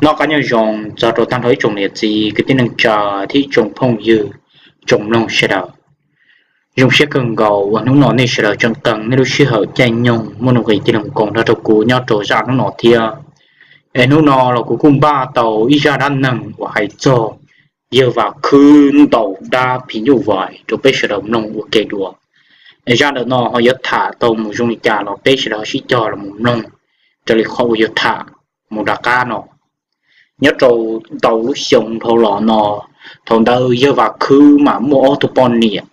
Noj qab nyob zoo txog rau tag nrho ib tsoom niam txiv kwv tij neej tsa thiab ib tsoom phooj ywg, tsoom mloog sawv daws. Zoo siab kawg nkaus uas hnub no nej sawv daws tseem qee nej lub sij hawm caij nyoog muaj nuj nqis tig los koom nrog rau kuv nyob rau zaj hnub no thiab. Es hnub no los kuv kuj npaj tau ib zaj dab neeg uas hais txog yawg Vam Khwb ntaus dab phim nyuj vais rau peb sawv daws mloog ua ke dua. Es zaj ntawm no ho yuav tham tau mus zoo li cas los peb sawv daws sib cog los mus mloog raws li qhov uas yuav tham mus rov qab no. Nyob rau ntau lub xyoo dhau los no, thaum ntawd yawg Vam Khwb mas muaj ob tug poj niam.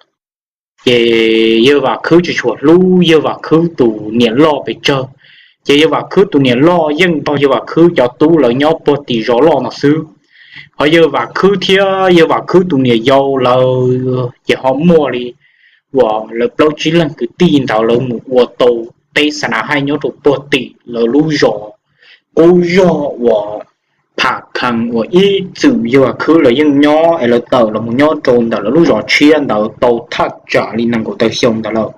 Ces yawg Vam Khwb tsis tshua hlub yawg Vam Khwb tus niam loj pes tsawg. Ces yawg Vam Khwb tus niam loj yeej nrog yawg Vam Khwb cov tub lawv nyob puag tim zos loj no xwb. Ho yawg Vam Khwb thiab yawg Vam Khwb tus niam yau lawv ces ho muaj li uas lawv plaub tsib leeg kwv tij ntawd lawv mus ua tau teb xa na haij nyob rau puag tim lawv lub zos qub zog uas Pham Khees uas ib txwm yawg Vam Khwb lawv yeej nyob es lawv tawm los mus nyob rau ntawm lawv lub zos tshiab ntawd tau thaj tsam li nees nkaum tawm xyoo ntawd lawm.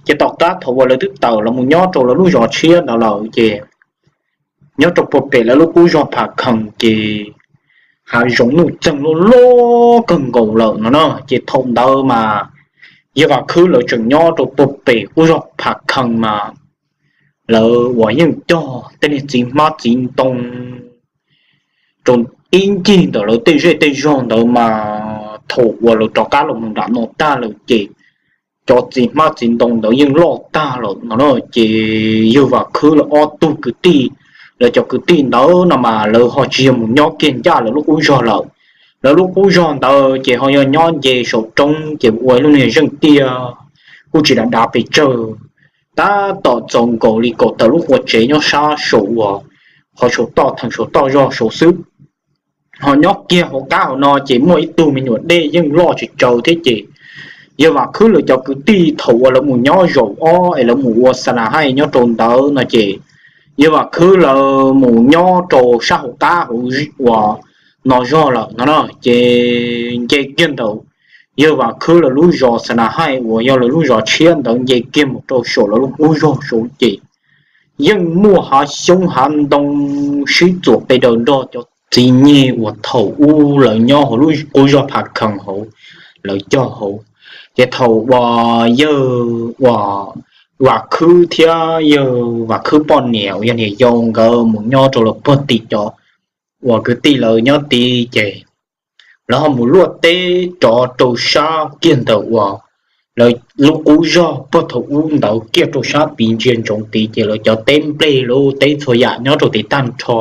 Ces tom qab thaum uas lawv twb tawm los mus nyob rau lawv lub zos tshiab ntawd lawm ces nyob rau puag pem lawv lub qub zog Pham Khees ces hav zoov nuj txeeg loj loj kawg nkaus lawm no na. Ces thaum ntawd mas yawg Vam Khwb lawv tseem nyob rau puag pem qub zog Pham Khees mas lawv uas yeej cog tej niag txiv hmab txiv ntoo rau ib ncig ntawm lawv tej zej tej zog ntawd mas thaum uas lawv rov qab los mus nram no tag lawm ces cov txiv hmab txiv ntoo ntawd yeej loj tag lawm no na. Ces yawg Vam Khwb lawv ob tug kwv tij, lawv cov kwv tij ntawd no mas lawv ho tsis yog mus nyob kiag ncaj lawv lub qub zog lawm. Lawv lub qub zog ntawd ces ho yog nyob nce saum roob ces ua ib lub niag zeej tiaj kuj tsis dav dav pes tsawg, tab tom txaus nkaus li kaum tawm lub qua tsev nyob sab saum uas qhov saum toj theem saum toj zog saud xwb. Ho nyob kiag hauv qab hauv no ces muaj ib tug me nyuam dej yeej loj tsis tsawg thiab ces yawg Vam Khwb lawv cov kwv tij thaum uas lawv mus nyob zaum ob es lawv mus ua xa na haij nyob rau ntawd no ces yawg Vam Khwb lawv mus nyob rau sab hauv qab hauv uas no zog lawm no na. Ces nce kiag ntawm yawg Vam Khwb lawv lub zos xa na haij uas yog lawv lub zos tshiab ntawd nce kiag mus rau saum lawv lub qub zog saud ces yeej muaj hav xyoob hav ntoo sib txuam pe daws nrog cov txiv nyeg uas thaum ub lawv nyob hauv lub qub zog Pham Khees hauv lawv cog hauv. Ces thaum uas yawg uas Vam Khwb thiab yawg Vam Khwb poj niam uas yog niam yau nkawd mus nyob rau lawv puag tim cov uas kwv tij lawv nyob tid ces lawv ho mus luaj teb rov rau sab kiag ntawm uas lawv lub qub zog puag thaum ub ntawd kiag rau sab tid ntsia ntsoov tid ces lawv cov teb nplej lub teb txhua yam nyob rau tid tag nrho.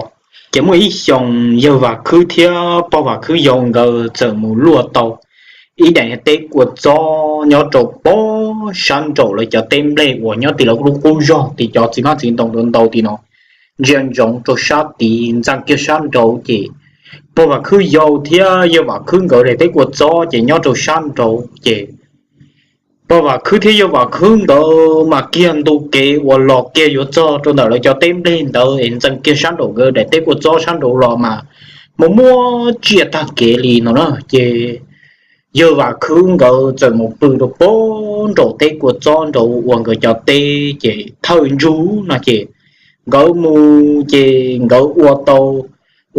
Ces muaj ib xyoos yawg Vam Khwb thiab pog Vam Khwb yau nkawd txawm mus luaj tau ib daim teb kua txob nyob rau pog sab nraum lawv cov teb nplej uas nyob tim lawv lub qub zog tid cov txiv hmab txiv ntoo ntau ntau tim no ntsia ntsoov rau sab tid ntxeev kiag sab nraud ces pog Vam Khwb yau thiab yawg Vam Khwb nkawd daim teb kua txob ces nyob rau sab nraud ces pog Vam Khwb thiab yawg Vam Khwb nkawd mas kiag ntu kev uas los kiag yuav txog rau ntawm lawv cov teb nplej ntawd es ntxeev kiag sab nraum nkawd daim teb kua txob sab nraud los mas mus muaj tsiaj tag kev li no na. Ces yawg Vam Khwb nkawd txawm mus pw rau pog nraum teb kua txob nraud uas nkawd cov teb ces thawj ntsug no ces nkawd mus ces nkawd ua tau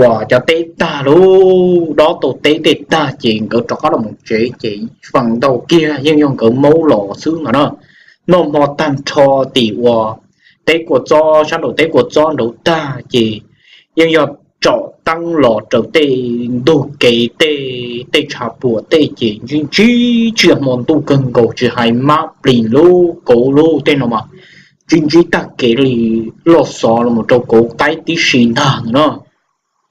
uas cov teb tag lub dob tau teb tej tag ces nkawd rov qab los mus tsev ces feem ntau kiag yeej yog nkawd maub los xwb no na. Noj hmo tag nrho tim uas teb kua txob sab nraum teb kua txob nraud tag ces yeej yog tsom teeb los raws tej ntug kev tej tej tshav puam tej ces ntsib ntsib tsiaj hmo ntuj kawg nkaus tsis hais mab plis lub kauv lub tej no mas ntsib ntsib tag kev li loj xov los rau kauv qaib tib si ntag no na.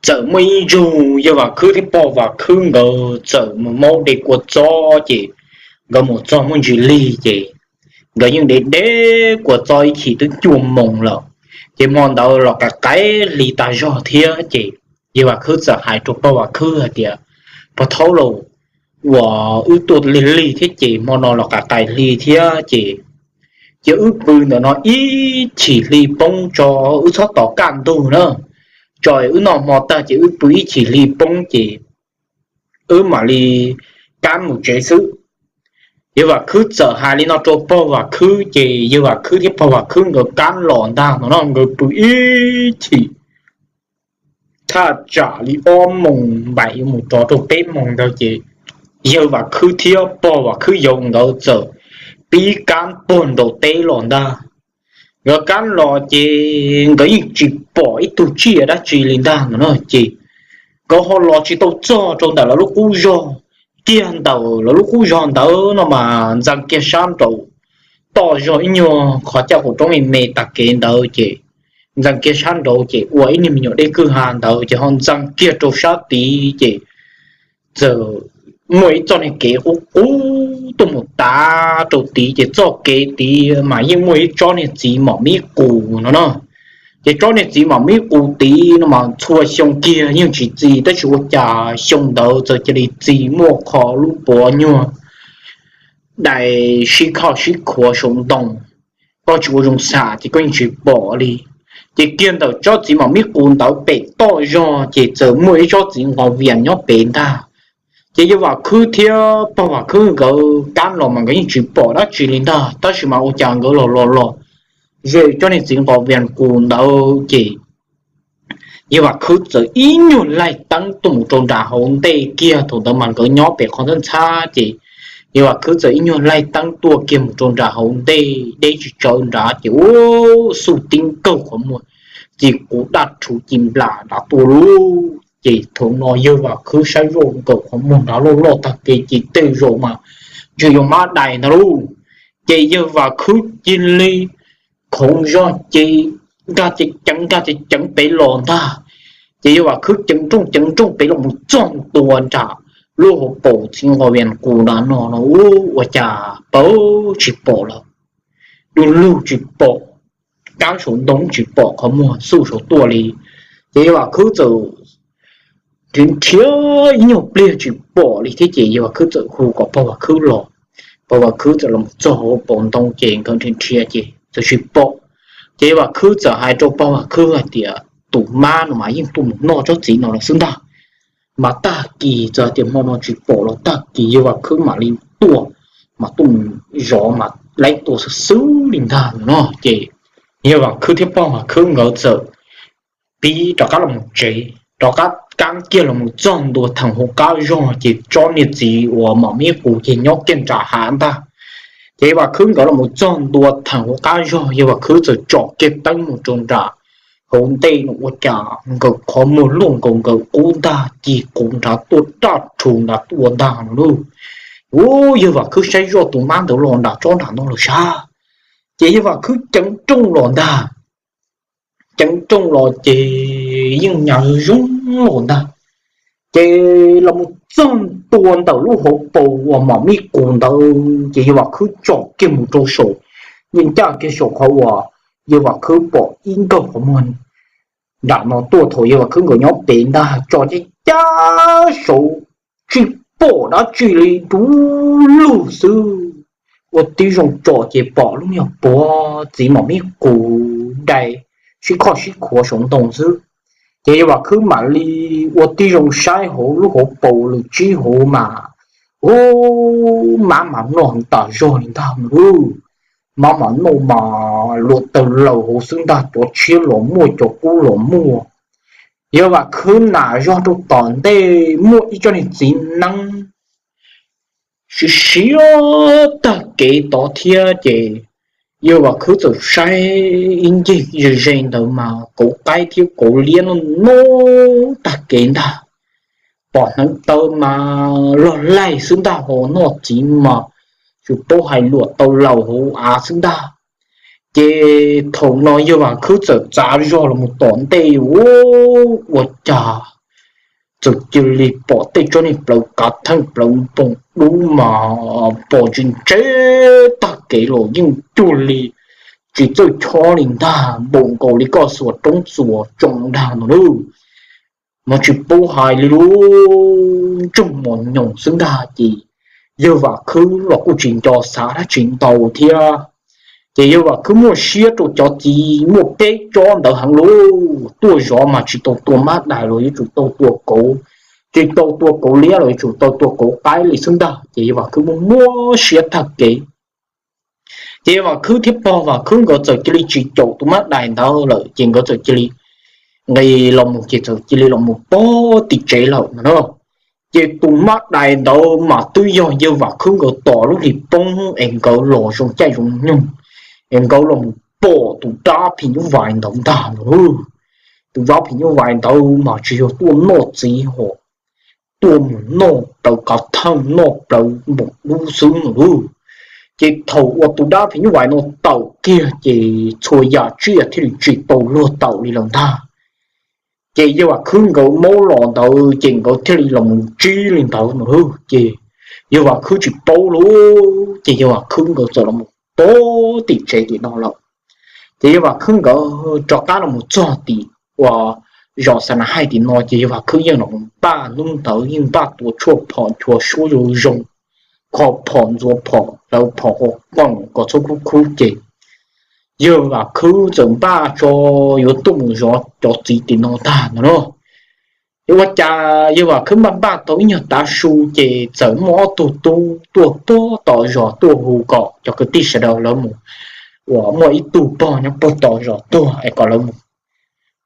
Txawm muaj ib zaug yawg Vam Khwb thiab pog Vam Khwb nkawd txawm mus maub de kua txob ces nkawd mus txog muaj ntsis lig ces nkawd yeej de de kua txob ib chim twb cuaj moos lawm. Ces hmo ntawd los qaim qaim hli tag zog thiab ces yawg Vam Khwb txawm hais rau pog Vam Khwb hais tias, pog thaub lauj, uas wb tuaj lig lig thiab ces hmo no los qaim qaim hli thiab ces cia wb pw ntawm no ib chim hli poob tso, wb txhob tos kaj ntug na, tso wb noj hmo tag ces wb pw ib chim hli poob ces wb mam li kab mus tsev xwb. Yawg Vam Khwb txawm hais li no rau pog Vam Khwb ces yawg Vam Khwb thiab pog Vam Khwb nkawd kab los ntag no no nkawd pw ib chim thaj tsam li ob moos npaim yuav mus rov rau peb moos ntawd ces yawg Vam Khwb thiab pog Vam Khwb yau nkawd txawm pib kab puag nraum teb los ntag. Nkawd kab los ces nkawd yeej tsis pom ib tug tsiaj dab tsi li ntag no na ces nkawd ho los tsis tau txog rau ntawm lawv lub qub zog, kiag ntawm lawv lub qub zog ntawd no mas ntxeev kiag sab nraud toj zog ib nyuag qhov caj qaum roob me me tag kev ntawd ces ntxeev kiag sab nraud ces ua ib niag me nyuam dej kwj ha ntawd ces ho ntxeev kiag rau sab tid ces txawm muaj ib txoj niag kev qub qub tuaj mus tav rau tid ces txoj kev tid mas yeej muaj ib tsob niag txiv mom mib qus no na. Ces tsob niag txiv mom mib qus tid no mas txhua xyoo kiag yeej tsis txi tab sis ua cas xyoo ntawd txawm cia li txi muaj qho lub puav nyuag dais sib khoj sib khuav saum ntoo. Koj tsis ua zoo xam ces koj yeej tsis pom li. Ces kiag ntawm tsob txiv mom mib qus ntawd pem toj zog ces txawm muaj ib tsob txiv nqos vias nyob pem ntag. Ces yawg Vam Khwb thiab pog Vam Khwb nkawd kab los mas nkawd yeej tsis pom dab tsi li ntag tab sis mas ua cas nkawd los los los ze tsob niag txiv nqos vias qus ntawd ces yawg Vam Khwb txawm ib nyuag laig teeb tuaj mus rau nram hauv ntej kiag. Thaum ntawd mas nkawd nyob pem qhov ntxhab ntxhab ces yawg Vam Khwb txawm ib nyuag laig teeb tuaj kiag mus rau nram hauv ntej deb tsis tsawv nrad ces ua xuj tib nkaug qhov muag, ci qus daj rhuv ci nplas nrad tuaj lauj. Ces thaum no yawg Vam Khwb saib zoj nkaus qhov muag nrad loj loj tag kev ces tej zaum mas ntshe yog mab dais ntag lauj. Ces yawg Vam Khwb cia li khoov zog ces nkag ceev ceev nkag ceev ceev pem los ntag. Ces yawg Vam Khwb ceev nrooj ceev nrooj pem los mus txog ntua nram lub hauv paus txiv nqos vias qus nrad no no ua cas pawg tsis pom lawm, du lug tsis pom, kab saum ntoo tsis pom qhov muag xuj saud tuaj li. Ces yawg Vam Khwb txawm nrhiav nrhiav ib nyuag pliag tsis pom li thiab ces yawg Vam Khwb txawm hu kom pog Vam Khwb los. Pog Vam Khwb txawm los txog hauv paus ntoo ces nkawd nrhiav nrhiav ces txawm tsis pom. Ces yawg Vam Khwb txawm hais rau pog Vam Khwb hais tias tus mab no mas yeej tuaj mus noj tsob txiv no los xwb ntag. Mas tag kis txawm hais tias hmo no tsis pom los tag kis yawg Vam Khwb mam li tuaj, mas tuaj mus zov mas laib tua xwb xwb li ntag no ces yawg Vam Khwb thiab pog Vam Khwb nkawd txawm pib rov qab los mus tsev, rov qab kab kiag los mus txog ntua theem hauv qab zog ces tsob niag txiv uas mom mib qus ces nyob kiag nram hav ntag. Ces yawg Vam Khwb nkawd los mus txog ntua theem hauv qab zog yawg Vam Khwb txawm tsom kiag teeb mus rau nram hauv ntej no ua cas nkaus qhov muag luaj nkaus nkaus qub ntag ci qus nrad tuaj daj rhuv nrad tuaj ntag no lauj. Ua yawg Vam Khwb saib zoj tus mab ntawd los nram tsob nram no los sab, ces yawg Vam Khwb ceev nrooj los ntag. Ceev nrooj los ces yeej nyas zoo los ntag. Ces los mus txog ntua ntawm lub hauv paus uas mom mib qus ntawd ces yawg Vam Khwb tsom kiag mus rau saum, yeej ncaj kiag saum qhov uas yawg Vam Khwb pom ib nkaug qhov muag nram no tuaj thaum yawg Vam Khwb nkawd nyob pem ntag, tsom caj caj saud tsis pom dab tsi li, du lug xwb. Ua tib zoo tsom ces pom lub me nyuag puav txiv mom mib qus dai sib khoj sib khuav saum ntoo xwb. Ces yawg Vam Khwb mam li ua tib zoo saib hauv lub hauv paus lwm tsib hauv mas, u, mab mas noj tas zog li ntag. Mab mas noj mas luam taw laus hauv xwb ntag, cov tshiab los muaj cov kub los muaj. Yawg Vam Khwb nam zog rau tom ntej muaj ib tsob niag txiv neeb siav siav tag kev tod thiab ces yawg Vam Khwb txawm saib ib ncig ze ze ntawd mas kauv qaib thiab kauv liab noj noj tag kev ntag. Pom hneev taw mas log laig xwb ntag, ho noj txiv mas tsis paub hais luam taw laus hauv av xwb ntag. Ces thaum no yawg Vam Khwb txawm txav zog los mus tom ntej, ua cas txawm cia li pom tej tsob niag plawv kav theej plawv npoos dub mas pom ntse ntse tag kev los yeej cuag li tsis txawj chob li ntag, npaum nkaus li koj xuas roob txuas tsoo ntag no lauj. Mas tsis paub hais li lub ntsoog mos nyoos xwb ntag ces yawg Vam Khwb los kuj tsis nco xav dab tsi ntau thiab. Ces yawg Vam Khwb muaj siab rau cov txiv muaj peb tsob ntawd heev lauj, tuaj zov mas tsis tau tua mab dais los yuav tsum tau tua kauv, tsis tau tua kauv liab los yuav tsum tau tua kauv qaib li xwb ntag. Ces yawg Vam Khwb muaj muaj siab tag kev. Ces yawg Vam Khwb thiab pog Vam Khwb nkawd txawm cia li tsis caum tus mab dais ntawd lawm ces nkawd txawm cia li nqis los mus ces txawm cia li los mus pog tim tsev lawm no na. Ces tus mab dais ntawd mas twb yog yawg Vam Khwb nkawd tos lub hlis poob es nkawd los zoo caij zoo nyoog es nkawd los mus pom tus dab phim nyuj vais ntawd ntag no. Tus dab phim nyuj vais ntawd mas tsis yog tuaj noj txiv hos tuaj mus noj plawv kav theej noj plawv npoom dub xwb no lauj. Ces thaum uas tus dab phim nyuj vais no tawm kiag ces txhua yam tsiaj thiaj li tsis tau luag tawm li lawm ntag. Ces yawg Vam Khwb nkawd maub los ntawd ces nkawd thiaj li los mus ntsib li ntawd no lauj. Ces yawg Vam Khwb tsis paub lauj, ces yawg Vam Khwb nkawd txawm los mus pog tim tsev tim no lawm. Ces yawg Vam Khwb nkawd rov qab los mus txog tim uas zos Xa Na Haij tim no ces yawg Vam Khwb yeej los mus npaj hnub ntawd yeej npaj tua tshuaj phom nchuav suab zoo zoo, kho phom ntxuav phom hlawv phom ua qoom kom txhob khub khub ces yawg Vam Khwb txawm npaj tso yuav tuaj mus zov cov txiv tim no tag no na. Ces ua cas yawg Vam Khwb npaj npaj tau ib nyuag tav su ces txawm muaj ob tug tub tuaj puag tom zos tuaj hu kom cov kwv tij sawv daws lawv mus, uas muaj ib tug pog nyob puag tom zos tuag es kom lawv mus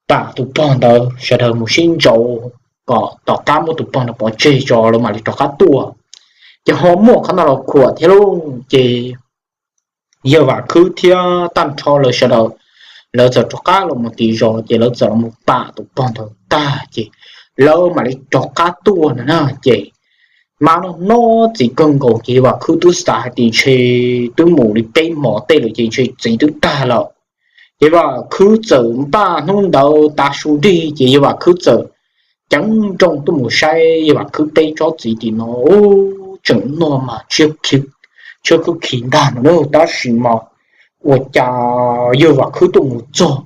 pam tus pog ntawd, sawv daws mus sib ntsauv kom tom qab muab tus pog ntawd pov tseg tso lawv mam li rov qab tuaj. Ces ho muaj qhov no los khuam thiab lauj, ces yawg Vam Khwb thiab tag nrho lawv sawv daws, lawv txawm rov qab los mus tim zos ces lawv txawm los mus pam tus pog ntawd tag ces lawv mam li rov qab tuaj no na. Ces mab no no txiv kawg nkaus ces yawg Vam Khwb twb xav hais tias ntshe twb mus li peb hmos tej lawm ces ntshe txiv twb tag lawm. Ces yawg Vam Khwb txawm npaj hnub ntawd tav su nrig ces yawg Vam Khwb txawm ceev nrooj tuaj mus saib yawg Vam Khwb peb tsob txiv tim no tseem noj mas tshiab khwb khi ntag no na. Tab sis mas ua cas yawg Vam Khwb tuaj mus txog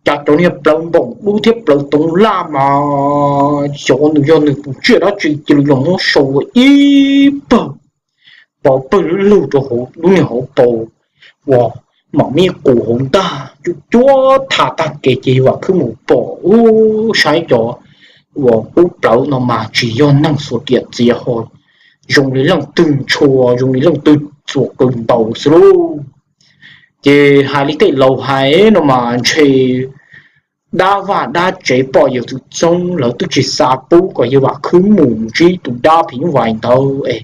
cas cov niag plawv npoom dub thiab plawv toov laj mas xyov nws yog nws tus tsiaj dab tsi cia li los muab sau ua ib pawg pov pawg lug lug rau hauv lub niag hauv paus uas mam mib qus hauv ntag. Cuab cuab tha tag kev ces yawg Vam Khwb mus pom ub saib cov uas qub plawv no mas tsis yog neeg xuas riam txiav ho zoo li leej twg ntshua zoo li leej twg txuas qws ntaus xwb lauj. Ces hais li tej laus hais no mas ntshe dab vaj dab tsev poj yawg txwv txoob lawv twb tsis xa pub kom yawg Vam Khwb mus ntsib tus dab phim nyuj vais ntawd es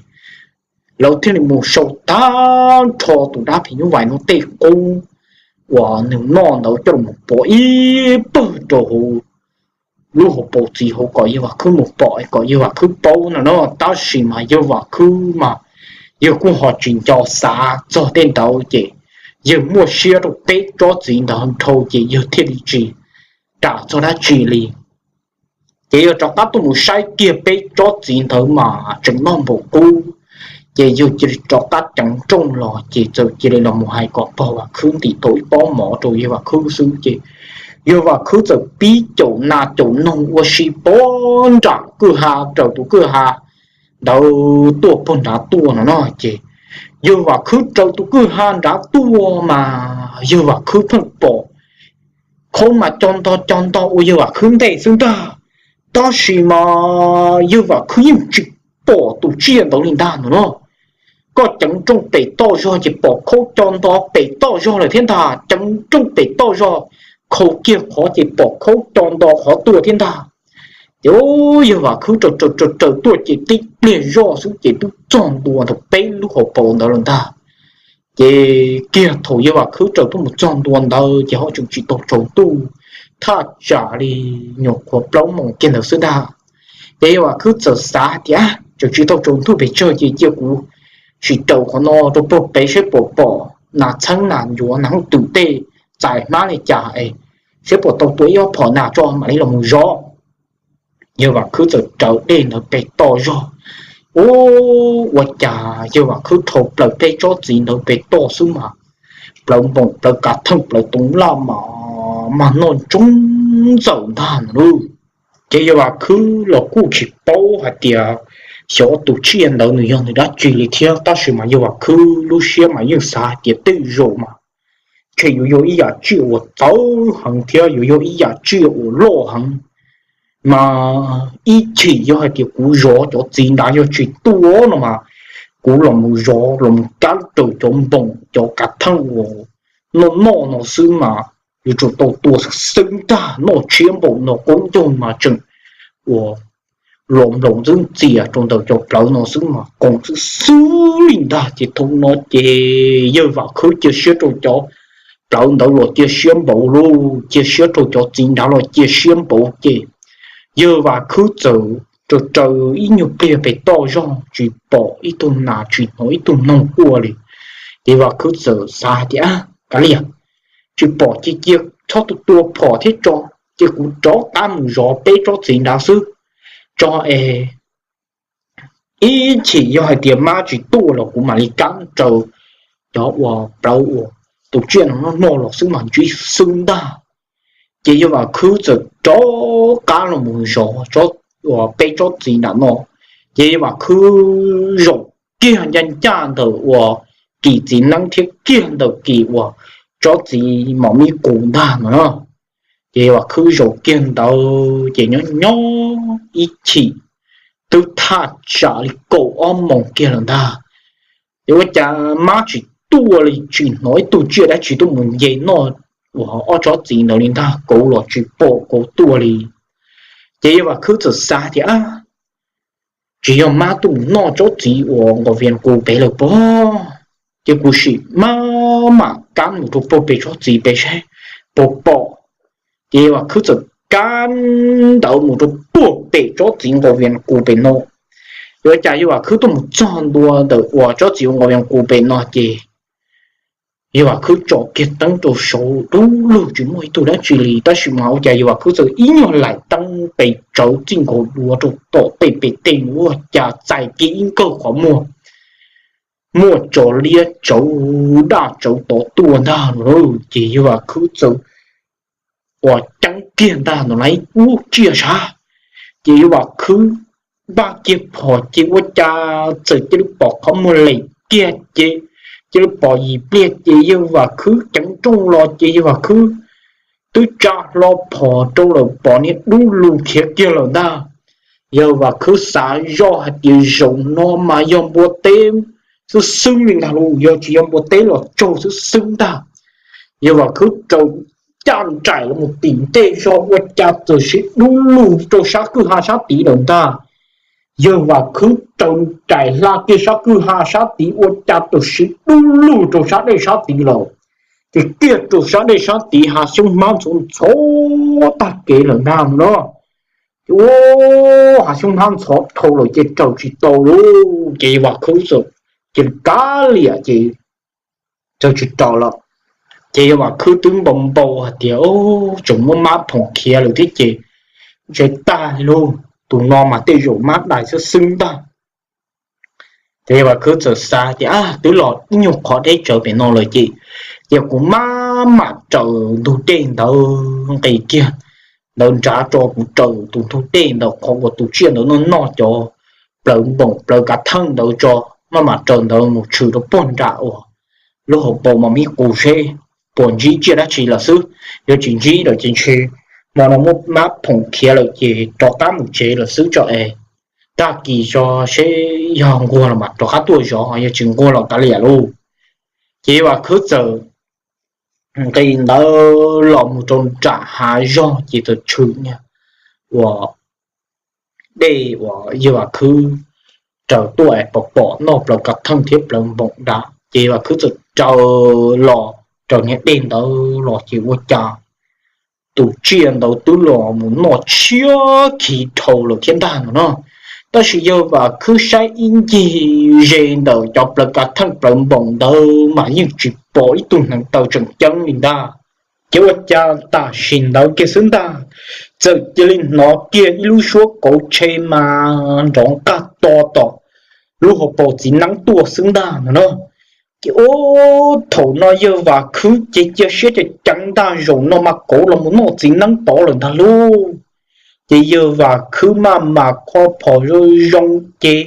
lawv thiaj li mus sau tag nrho tus dab phim nyuj vais no tej qub uas nws noj ntawd coj los pov ib pawg rau hauv lub hauv paus txiv hauv kom yawg Vam Khwb mus pom kom yawg Vam Khwb paub no na. Tab sis mas yawg Vam Khwb mas yawg kuj ho tsis nco xav txog tej ntawd ces yawg muaj siab rau peb tsob txiv ntawd dhau ces yawg thiaj li tsis ram txog dab tsi li. Ces yawg rov qab tuaj mus saib kiag peb tsob txiv ntawd mas tseem noj npaum qub. Ces yawg cia li rov qab ceev nrooj los ces txawm cia li los mus hais kom pog Vam Khwb ntim tau ib pob mov rau yawg Vam Khwb xwb ces yawg Vam Khwb txawm pib caum nas caum noog ua si pog nram kwj ha raws tus kwj ha ntawd tuaj pog nrad tuaj no no ces yawg Vam Khwb raws tus kwj ha nrad tuaj mas yawg Vam Khwb pheej pom khaub mas co ntog co ntog ua yawg Vam Khwb ntej xwb ntag. Tab sis mas yawg Vam Khwb yeej tsis pom tus tsiaj ntawd li ntag no no. Koj ceev nrooj pem toj zog ces pom khaub co nto pem toj zog lawm thiab ntag, ceev nrooj pem toj zog khau kiag qhov ces pom khaub co nto qhov tuaj thiab ntag. Ces yawg Vam Khwb raws raws raws tuaj ces tib pliag zoj xwb ces twb txog ntua ntawm peb lub hauv paus ntawd lawm ntag. Ces kiag thaum yawg Vam Khwb raws tuaj mus txog ntua ntawd ces ho tseem tsis tau tsaus ntuj, thaj tsam li nyuam qhuav plaub moos kiag ntawd xwb ntag. Ces yawg Vam Khwb txawm xav hais tias tseem tsis tau tsaus ntuj pes tsawg ces cia kuv sim raws qhov no rau puag pem saib puas pom nas txheeb nas ncuav nas hooj twm tej txais hmab li cas es saib puas tau tua ib ob phom nas tso mam li los mus zov. Yawg Vam Khwb txawm raws dej ntawd pem toj zog. Ub, ua cas yawg Vam Khwb dhau plaws peb tsob txiv ntawd pem toj xwb mas plawv npoom plawv kav theej plawv toov laj mas mag noj ntsoov ntxawm ntag no lauj. Ces yawg Vam Khwb los kuj tsis paub hais tias xyov tus tsiaj ntawd nws yog nws dab tsi li thiab, tab sis mas yawg Vam Khwb lub siab mas yeej xav hais tias tej zaum mas ntshe yuav yog ib yam tsiaj uas txawv heev thiab yuav yog ib yam tsiaj uas loj heev. Mas ib chim yog hais tias kuv zov cov txiv nrad yog tsis tuaj no mas kuv los mus zov los mus kab raws cov npoom cov kav theej uas noj noj no xwb mas yuav tsum tau tua xwb ntag. Noj tshiab npaum no qaub ncaug mas tseem ua los nploos ntxwb ntxias rau ntawm cov plawv no xwb mas koom xwb xwb li ntag. Ces thaum no ces yawg Vam Khwb cia siab rau cov plawv ntawd los cia siab npaum li, cia siab rau cov txiv nrad los cia siab npaum. Ces yawg Vam Khwb txawm raws raws ib nyuag pliag pem toj zog tsis pom ib tug nas tsis hnov ib tug noog quaj li. Ces Vam Khwb txawm xav tias, kav liam, tsis pom ces cia txhob tua phom thiab tso, ces kuv rov qab mus zov peb tsob txiv nrad xwb tso es ib chim yog hais tias mab tsis tuaj los kuv mam li kab raws cov uas plawv uas tus tsiaj no noj los xwb mas ntsib xwb ntag. Ces yawg Vam Khwb txawm rov qab los mus zov uas peb tsob txiv nram no. Ces yawg Vam Khwb zaum kiag ncaj ncaj ntawm uas kis txiv neeb thiab kiag ntawm kis uas tsob txiv mos mib qus ntag no. Ces yawg Vam Khwb zaum kiag ntawd ces nyob nyob ib chim twb thaj tsam li kaum ob moos kiag lawm ntag. Ces ua cas mab tsis tuaj li, tsis hnov ib tug tsiaj dab tsi tuaj mus nce noj uas ob tsob txiv ntawd li ntag, kauv los tsis pom kauv tuaj li. Ces yawg Vam Khwb txawm xav tias, tsis yog mab tuaj mus noj tsob txiv uas nqos vias qus pem lawm pob, ces kuv sim maj mam kab mus rau puag pem tsob txiv pem saib puas pom. Ces yawg Vam Khwb txawm kab ntawd mus rau puag pem tsob txiv nqos vias qus pem no. Yuav cas yawg Vam Khwb tuaj mus txog ntua ntawm uas tsob txiv nqos vias qus pem no ces yawg Vam Khwb tsom kiag teeb rau saud dub lug tsis muaj ib tug dab tsi li, tab sis mas ua cas yawg Vam Khwb txawm ib nyuag laim teeb pes tsawv txij nkaus dua rau tom tej pem tej ua cas txais kiag ib nkawg qhov muag, muaj tsov liab tsawv daj tsawv tod tuaj ntag no. Ces yawg Vam Khwb txawm uas ceeb kiag ntag ntawm lub tsiaj sav. Ces yawg Vam Khwb npaj kiag phom ces ua cas txawm cia li pom qhov muag lem kiag ces cia li pom yim pliag ces yawg Vam Khwb ceev nrooj los ces yawg Vam Khwb twb tsa hlo phom rau lawm pom niag dub lug khiav kiag lawm ntag. Yawg Vam Khwb xav zoj hais tias zaum no mas yog npua teb xwb xwb li ntag lauj, yog tsis yog npua teb los tsaug xwb xwb ntag. Yawg Vam Khwb raws caj nraim los mus tim ntej zog ua cas txawm sim dub lug rau sab kwj ha sab tid lawm ntag. Yawg Vam Khwb raws nraim hla kiag sab kwj ha sab tid ua cas txawm sim dub lug rau sab dej sab tid lawm. Ces kiag rau sab dej sab tid hav xyoob hmab ntxhov ntxhov tag kev lawm ntag no. Ces ua hav xyoob hmab ntxhov dhau lawm ces raws tsis tau lauj, ces yawg Vam Khwb txawm cia li kav liam ces raws tsis tau lawm. Ces yawg Vam Khwb twb npau npau hais tias tseem muab mab phoom khiav lawm thiab ces ntshe tag li lauj, tus no mas tej zaum mab dais xwb xwb ntag. Ces yawg Vam Khwb txawm xav tias twb los ib nyuag qhov deb tsawv pem no lawm ces, ces kuv maj mam raws ntug dej ntawd nqis kiag ntawd nrad tso, kuv raws tus ntug dej ntawd qhov uas tus tsiaj ntawd noj noj cov plaws npoom plaws kav theej ntawd tso, maj mam raws ntawd mus tshwm rau puag nram uas lub hauv paus mos mib qus seb puas ntsib tsiaj dab tsi lawm xwb. Yog tsis ntsib lawm ces ntshe hmo no muab mab phoom khiav lawm ces rov qab mus tsev lawm xwb tso es tag kis tso seb yog nquag los mas rov qab tuaj zov, yog tsis nquag los kav liam lauj. Ces yawg Vam Khwb txawm nqis ntawd los mus rau nram hav zog ces txawm tshwm niag uas dej uas yawg Vam Khwb raws tuaj es pom pom noj plaws kav theej thiab plaws npoom nrad ces yawg Vam Khwb txawm raws los raws niag dej ntawd los ces ua cas tus tsiaj ntawd twb los mus noj tshiab khiv dhau lawm thiab ntag no no. Tab sis yawg Vam Khwb saib ib ncig ze ntawm cov plaws kav theej plaws npoom ntawd mas yeej tsis pom ib tug hneev taw tseem ceeb li ntag. Ces ua cas tam sim ntawd kiag xwb ntag, txawm cia li hnov kiag ib lub suab kauv tshe mas nrov nqaj to tom lub hauv paus txiv neeb tuaj xwb ntag no no. Ces ub, thaum no yawg Vam Khwb ces cia siab ceev ceev ntag, zaum no mas kauv los mus noj txiv neeb tod lawm ntag lauj. Ces yawg Vam Khwb maj mam kho phom zoo zoo ces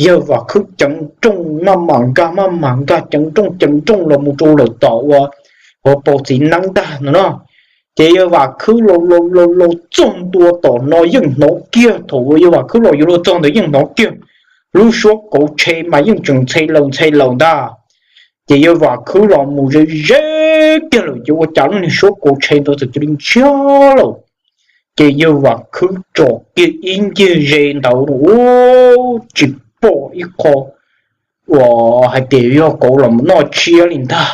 yawg Vam Khwb ceev nrooj maj mam nkag maj mam nkag ceev nrooj ceev nrooj los mus rau lawm tom uas hauv paus txiv neeb ntag no no. Ces yawg Vam Khwb los los los los txog ntua tom no yeej hnov kiag, thaum uas yawg Vam Khwb los yuav luag txog ntawd yeej hnov kiag lub suab kauv tshe mas yeej tseem ntxhe laws ntxhe laws ntag. Ces yawg Vam Khwb los mus ze ze kiag lawm ces ua cas lub niag suab kaus tshe ntawd txawm cia li ntsiag lawm. Ces yawg Vam Khwb tsom kiag ib ncig ze ntawd ua tsis pom ib qho uas hais tias yog kauv los noj tshiab li ntag,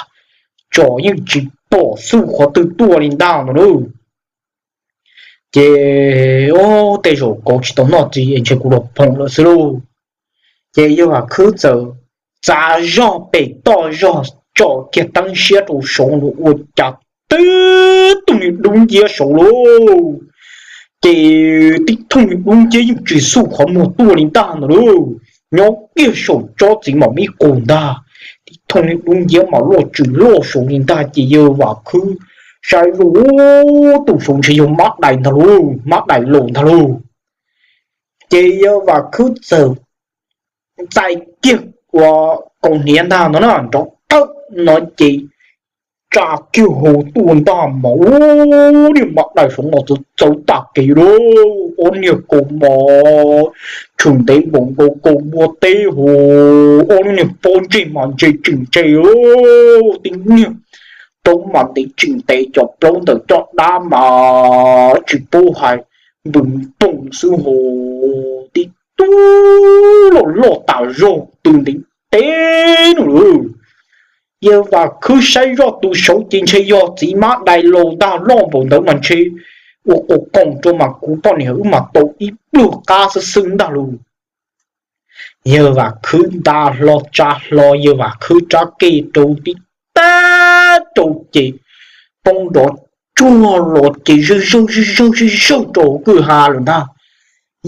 tsom yeej tsis pom xub qhov twg tuaj li ntag no lauj. Ces, o, tej zaum kauv tsis tau noj txiv es ntshe kuv los phoom lawm xwb lauj. Ces yawg Vam Khwb txawm txav zog pem toj zog tsom kiag teeb siab rau saud ua cas tib tug niag dub nciab saud lauj. Ces tib tug niag dub nciab yeej tsis xub qhov muag tuaj li ntag no lauj, nyob kiag saum tsob txiv mam mib qus ntag. Tib tug niag dub nciab mas loj tsis loj saud li ntag ces yawg Vam Khwb saib zoj, tus saud ntshe yog mab dais ntag lauj, mab dais laus ntag lauj. Ces yawg Vam Khwb txawm txais kiag ua kaus hniav ntag no na nrov tawm no ces tsa kiag hau tuaj ntag mas ua niag mab dais saud mas txawv txawv tag kev lauj, ob niag kaus mom tshwm ntev npaum nkaus kaus npua teb hos, ob lub niag pob ntseg mas ntse tseem ntse, tib niag plaub mas ntev tseem ntev, cov plaub ntawm caj dab mas tsis paub hais npws npoos xwb hos, tib tug loj loj tas zog tw ntev teb no lauj. Yawg Vam Khwb saib zoj tus saud ces ntshe yog txiv mab dais laus ntag, loj npaum ntawd mas ntshe ua qas qoos rau mas kuv poj niam wb mas tau ib pluag qab xwb xwb ntag lauj. Yawg Vam Khwb nta hlo tsa hlo yawg Vam Khwb rab kej rau tib tag rau ces poob nrov tsuag los ces zawj zawj zawj zawj zawj zawj rau hauv kwj ha lawm ntag.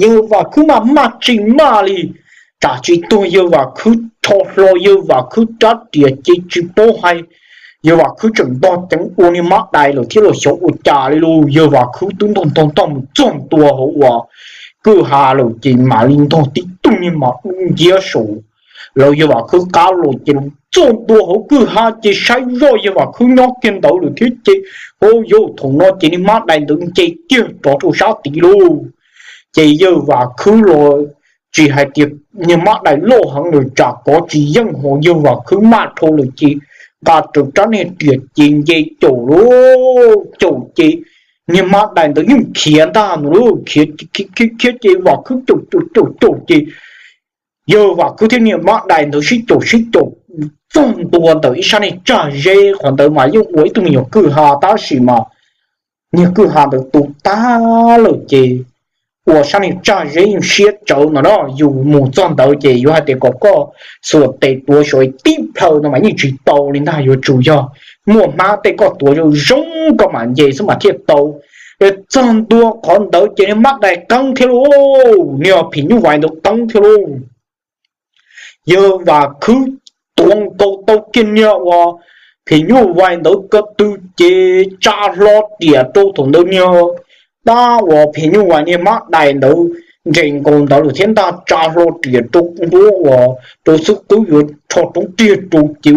Yawg Vam Khwb mas maj tsis maj li, tsam tsis tuag yawg Vam Khwb rho hlo yawg Vam Khwb rab riam ces tsis paub hais, yawg Vam Khwb tseem ntog ceev ua niag mab dais lawm thiab los xyov ua cas li lauj. Yawg Vam Khwb twb ntog ntog ntog mus txog ntua hauv uas kwj ha lawm ces mam li ntog tib tug niag mas dub nciab saud. Lawv yawg Vam Khwb qab los ces los txog ntua hauv kwj ha ces saib zoj yawg Vam Khwb nyob kiag ntawd lawm thiab ces, o, yawg, thaum no ces niag mab dais ntawd nce kiag rov rau sab tid lauj. Ces yawg Vam Khwb los tsis hais tias niag mab dais loj heev lawm tsam kov tsis yeej hos yawg Vam Khwb maj dhau lawm ces nqa rawv rab niag riam ces nce caum lauj, caum ces niag mab dais ntawd yeej khiav ntag no lauj, khiav khiav ces Vam Khwb caum caum caum caum ces yawg Vam Khwb thiab niag mab dais ntawd sib caum sib caum txog ntua ntawm ib sab niag tsag zeb, qhov ntawd mas yeej ua ib tug me nyuam kwj ha tab sis mas niag kwj ha ntawd tu tag lawm ces ua sab niag tsag zeb yeej siab tsawv no na, yus mus txog ntawd ces yuav hais tias kom koj xuas tes tuav saum tib plhaw no mas yeej tsis tau li ntag, yuav tsum yog muaj hmab tej koj tuav zoo zoo koj mam nce xwb mas thiaj tau. Txog ntua qhov ntawd ces niag mab dais qeeb thiab lauj, niag phim nyuj vais ntawd qeeb thiab lauj. Yawg Vam Khwb tuav nkaus tau kiag niag uas phim nyuj vais ntawd ko tw ces tsa hlo riam rau thaum ntawd niag dab uas phim nyuj vais niag mab dais ntawd nres nkaus ntawd lawm thiab ntag, tsa hlo riam rau nruab uas rau xub qwb yuav rho roob riag rau ces,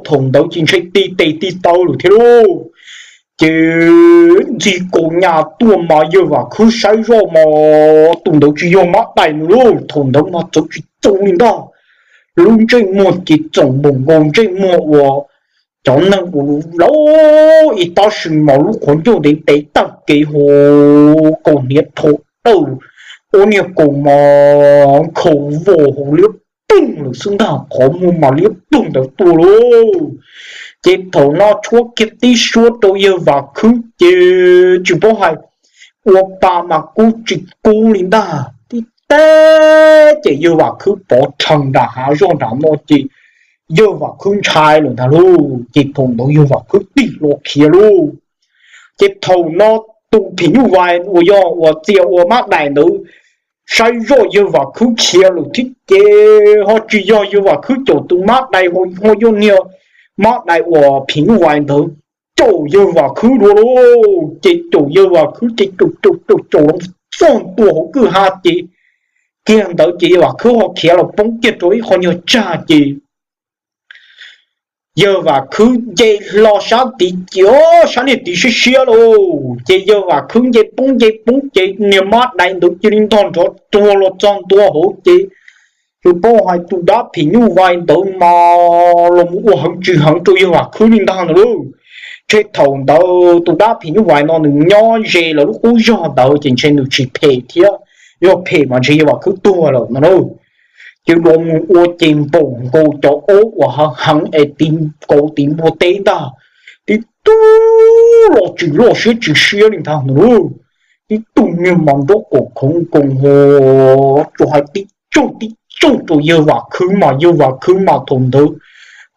thaum ntawd ces ntshe ti tes ti taw lawm thiab lauj. Ces ntxig kaus nyas tuaj mas yawg Vam Khwb saib zoj mas tus ntawd tsis yog mab dais nws lauj, thaum ntawd mas txawv tsis txaus li ntag. Lub ntsej muag ces txoom npaum nkaus ntsej muag uas cov neeg uas laus ib tab sis mas lub qhov ncauj ntev ntev tag kev hos kaus hniav rho dawj, ua niag kaus mas nkhaus vos hos liab ploog lawm xwb ntag, qhov muag mas liab ploog ntawd tuaj lauj. Ces thaum no tshuab kiag tib suab rau yawg Vam Khwb ces tsis paub hais ua pa mas kub tsis kub li ntag, tib teb ces yawg Vam Khwb pov rhees nram hav zog nram no ces yawg Vam Khwb ntshai lawm ntag lauj. Ces thaum ntawd yawg Vam Khwb tig hlo khiav lauj. Ces thaum no tus phim nyuj vais uas yog uas txia ua mab dais ntawd saib zoj yawg Vam Khwb khiav lawm thiab ces ho tsis yog yawg Vam Khwb caum tus mab dais, ho yog niag mab dais uas phim nyuj vais ntawd caum yawg Vam Khwb dua lauj. Ces caum yawg Vam Khwb ces caum caum caum caum los txog ntua hauv kwj ha ces kiag ntawd ces yawg Vam Khwb ho khiav los poob kiag rau ib qho nyuag tsag ces yawg Vam Khwb nce hlo sab tid ces sab niag tid siab siab lauj. Ces yawg Vam Khwb nce poob nce poob ces niag mab dais ntawd cia li ntog nrov tuag los txog ntua hauv ces Tus paub hais tus dab phim nyuj vais ntawd mas los mus ua heev tsis heev rau yawg Vam Khwb li ntag no lauj. Ntshe thaum ntawd tus dab phim nyuj vais no nws nyob ze lawv lub qub zog ntawd ces ntshe nws tsis phem thiab, yog phem mas ntshe yawg Vam Khwb tuag lawm no lauj. Ces los mus ua ces npaum nkaus cov aub uas heev heev es tiv kauv tiv npua teb ntag, tib tug los tsis loj siab tsis siab li ntag no lauj. Tib tug niag mas nraub qaum khoov nkoos ho, tsuas hais tib tsaug tib tsaug rau yawg Vam Khwb mas yawg Vam Khwb mas thaum ntawd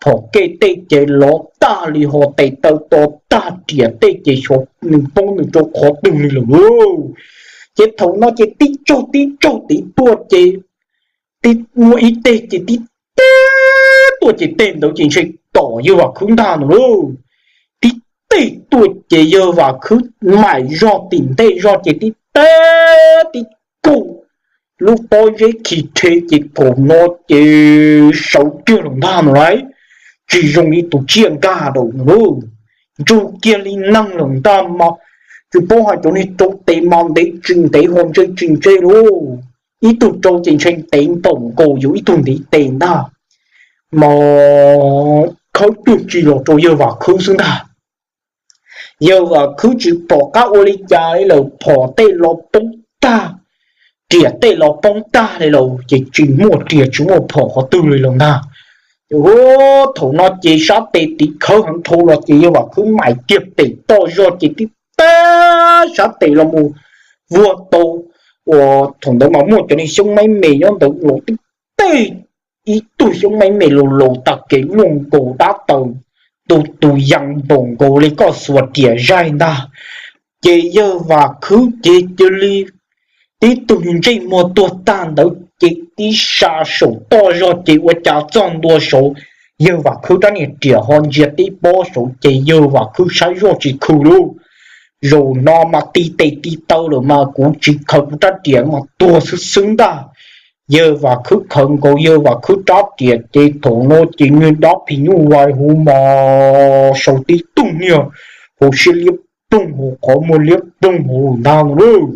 phom kej tej ces lov tag li ho tes taw to tag riam tej ces xyov nws poob nws rau qhov twg li lawm lauj. Ces thaum no ces tib tsaug tib tsaug tid tuaj ces tib muaj ib teg ces tib teg tuaj ces teg ntawd ces ntshe tom yawg Vam Khwb ntag no lauj. Tib teg tuaj ces yawg Vam Khwb maim zog tim ntej zog ces tib teg tib kaug lub pob zeb khi rhe ces thaum no ces sawv kiag lawm ntag no lauj. Tsis zoo li tus tsiaj nkag daum no lauj, ntsug kiag li neeg lawm ntag mas tsis paub hais cov niag rau tes mas ntev tsis ntev ho ntse tsis ntse lauj. Ib tug rau ces ntshe ntev npaum nkaus yus ib tug ntiv tes ntag, mas khawb twg tsis los rau yawg Vam Khwb xwb ntag. Yawg Vam Khwb tsis pom qab ua li cas li lawm, phom tej los poob tag, riam tej los poob tag li lawm ces tsis muaj riam tsis muaj phom qhov twg li lawm ntag. Ces thaum no ces sab tes tiv khawb heev dhau los ces yawg Vam Khwb maim kiag pem toj zog ces tib teg sab tes los mus vuag tau uas thaum ntawd mas muaj cov niag xyoob maib me nyob ntawd los tib teg ib tug xyoob maib me laus laus tag kev luaj nkaus dab taws, tus tus yees npaum nkaus li koj xuas riam zaig ntag. Ces yawg Vam Khwb ces cia li tib tug ntsej muag tuag tag ntawd ces tib sa saum toj zog ces ua cas txog ntua saud, yawg Vam Khwb rab niag riam ho ntsia tib pob saud ces yawg Vam Khwb saib zoj tsis khw lauj. Zaum no mas ti tes ti taw lawm mas kuv tsis khaws kuv rab riam mas tuag xwb xwb ntag. Yawg Vam Khwb khaws nkaus yawg Vam Khwb rab riam ces thaum no ces niag dab phim nyuj vais hu mos saud tib tug niag hauv siab liab ploog hauv qhov muag liab ploog hauv ntag no lauj.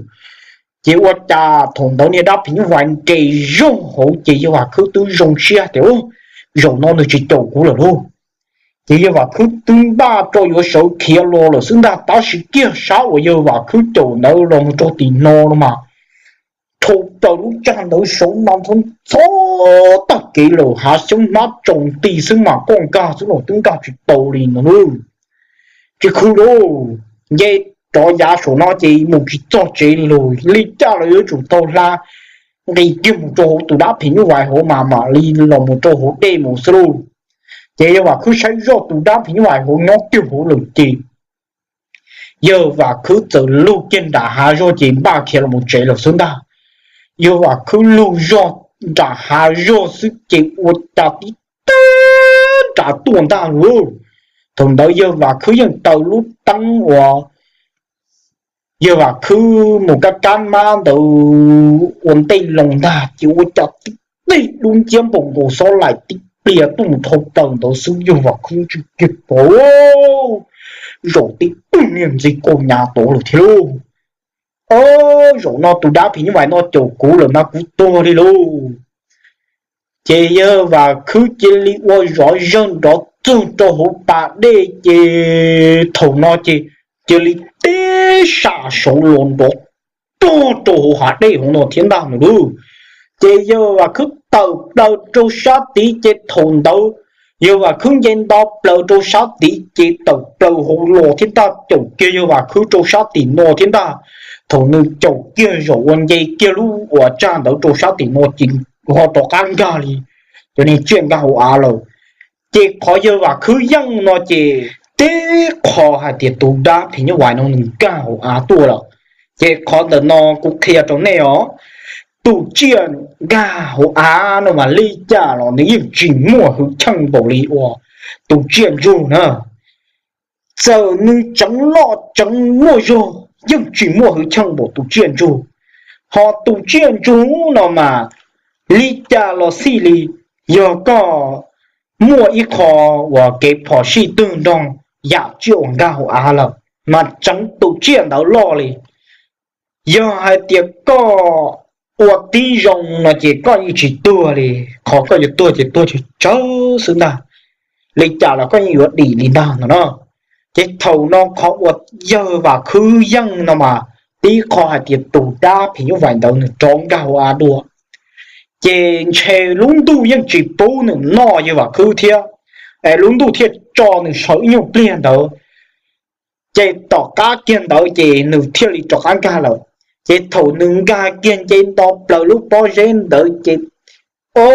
Ces ua cas thaum ntawd niag dab phim nyuj vais nres zog hauv ces yawg Vam Khwb twb zoo siab tias zaum no nws tsis caum kuv lawm lauj. Ces yawg Vam Khwb twb npaj rau yuav sawv khiav los lawm xwb ntag, tab sis kiag sab uas yawg Vam Khwb caum ntawd los mus rau tim no no mas dhau plaws lub tsag ntawd saud mas ntxhov ntxhov tag kev lawm, hav xyoob hmab tsaus nti xwb mas koj nkag xwb los twb nkag tsis tau li no lauj. Tsis khw lauj, nce rov yav saum no ces mus tsis txog tsev li lauj, li cas los yuav tsum tau hla nqis kiag mus rau hauv tus dab phim nyuj vais hauv mas mam li los mus rau hauv dej mus xwb lauj. Ces yawg Vam Khwb saib zoj tus dab phim nyuj vais hauv nyob kiag hauv lawm ces yawg Vam Khwb txawm lug kiag nram hav zog ces npaj khiav los mus tsev lawm xwb ntag. Yawg Vam Khwb lug zog nram hav zog xwb ces ua cas tib teg nram tuaj ntag lauj. Thaum ntawd yawg Vam Khwb yeej taws lub teeb uas yawg Vam Khwb mus kab kab mab ntawd ua ntej loo ntag ces ua cas tib teg dub nciab npaum nkaus xob laim tib pliag tuaj mus dhau plaws ntawd xwb, yawg Vam Khwb tsis kiag pom zaum tib tug niag ntxi kaus nyav tod lawm thiab lauj. Zaum no tus dab phim nyuj vais no caum kuv lawm mas kuv tuag li lauj. Ces yawg Vam Khwb cia li ua zov zawg nrov txog rau hauv pas dej ces thaum no ces cia li tib sam saud los nrov rog rau hauv hav dej hauv no thiab ntag no lauj. Ces yawg Vam Khwb tawm plaws rau sab tid ces thaum ntawd yawg Vam Khwb nce nto plaws rau sab tid ces tawm plaws hauv los thiab ntag, caum kiag yawg Vam Khwb rau sab tim no thiab ntag. Thaum nws caum kiag zaum uas nce kiag lub uas tsag ntawd rau sab tim no ces ho rov qab nkag li cov niag tsiaj nkag hauv av lawm. Ces qhov yawg Vam Khwb yeej no ces teb qho hais tias tus dab phim nyuj vais no nws nkag hauv av tuaj lawm. Ces qhov ntawm no kuv qhia rau nej os, tus tsiaj nkag hauv av no mas li cas los nws yeej tsis muaj hwj chim npaum li uas tus tsiaj ntsug na. Txawm nws tseev loj tseev muaj zog yeej tsis muaj hwj chim npaum tus tsiaj ntsug. Ho tus tsiaj ntsug no mas li cas los xij li, yog koj muaj ib qho uas kev phom sij twg nrog yam tsiaj uas nkag hauv av lawm mas tseev tus tsiaj ntawd loj li. Yog hais tias koj ua tib zoo no ces koj yeej tsis tuag li, qhov koj yuav tuag ces tuag tsawg tsawg xwb ntag, li cas los koj yeej yuav dim li ntag no no. Ces thaum no qhov uas yawg Vam Khwb yeej no mas, tib qho hais tias tus dab phim nyuj vais ntawd nws rov nkag ua av dua, ces ntshe lub ntuj yeej tsis pub nws noj yawg Vam Khwb thiab, es lub ntuj thiaj tso nws sawv ib nyuag pliag ntawd, ces tom qab kiag ntawd ces nws thiaj li rov qab nkag lawm. Ces thaum nws nkag kiag nce nto plaws lub pob zeb ntawd ces, o,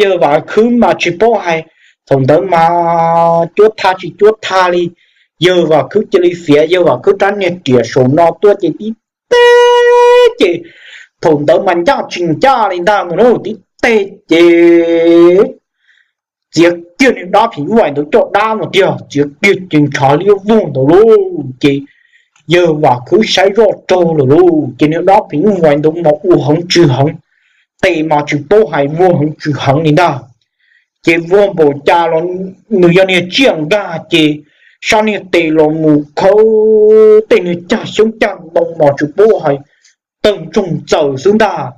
yawg Vam Khwb mas tsis paub hais, thaum ntawd mas cuab thaj tsis cuab thaj li, yawg Vam Khwb cia li fiav yawg Vam Khwb rab niag riam saum no tuaj ces tib teg ces, thaum ntawd mas ncaj tsis ncaj li ntag no, tib teg ces txiav kiag niag dab phim nyuj vais ntawd caj dab no tiag, txiav kiag ces ntshav liab vog ntawd lauj. Ces yawg Vam Khwb saib zoj raug lawm lauj, ces niag dab phim nyuj vais ntawd mas ua heev tsw heev, tes mas tsis paub hais vuag heev tsw heev li ntag. Ces vuag npaum cas los nws yog niag tsiaj nkag ces sab niag tes los mus khawb tej niag cag xyoob cag ntoo mas tsis paub hais, tawg ntsoog txaws xwb ntag.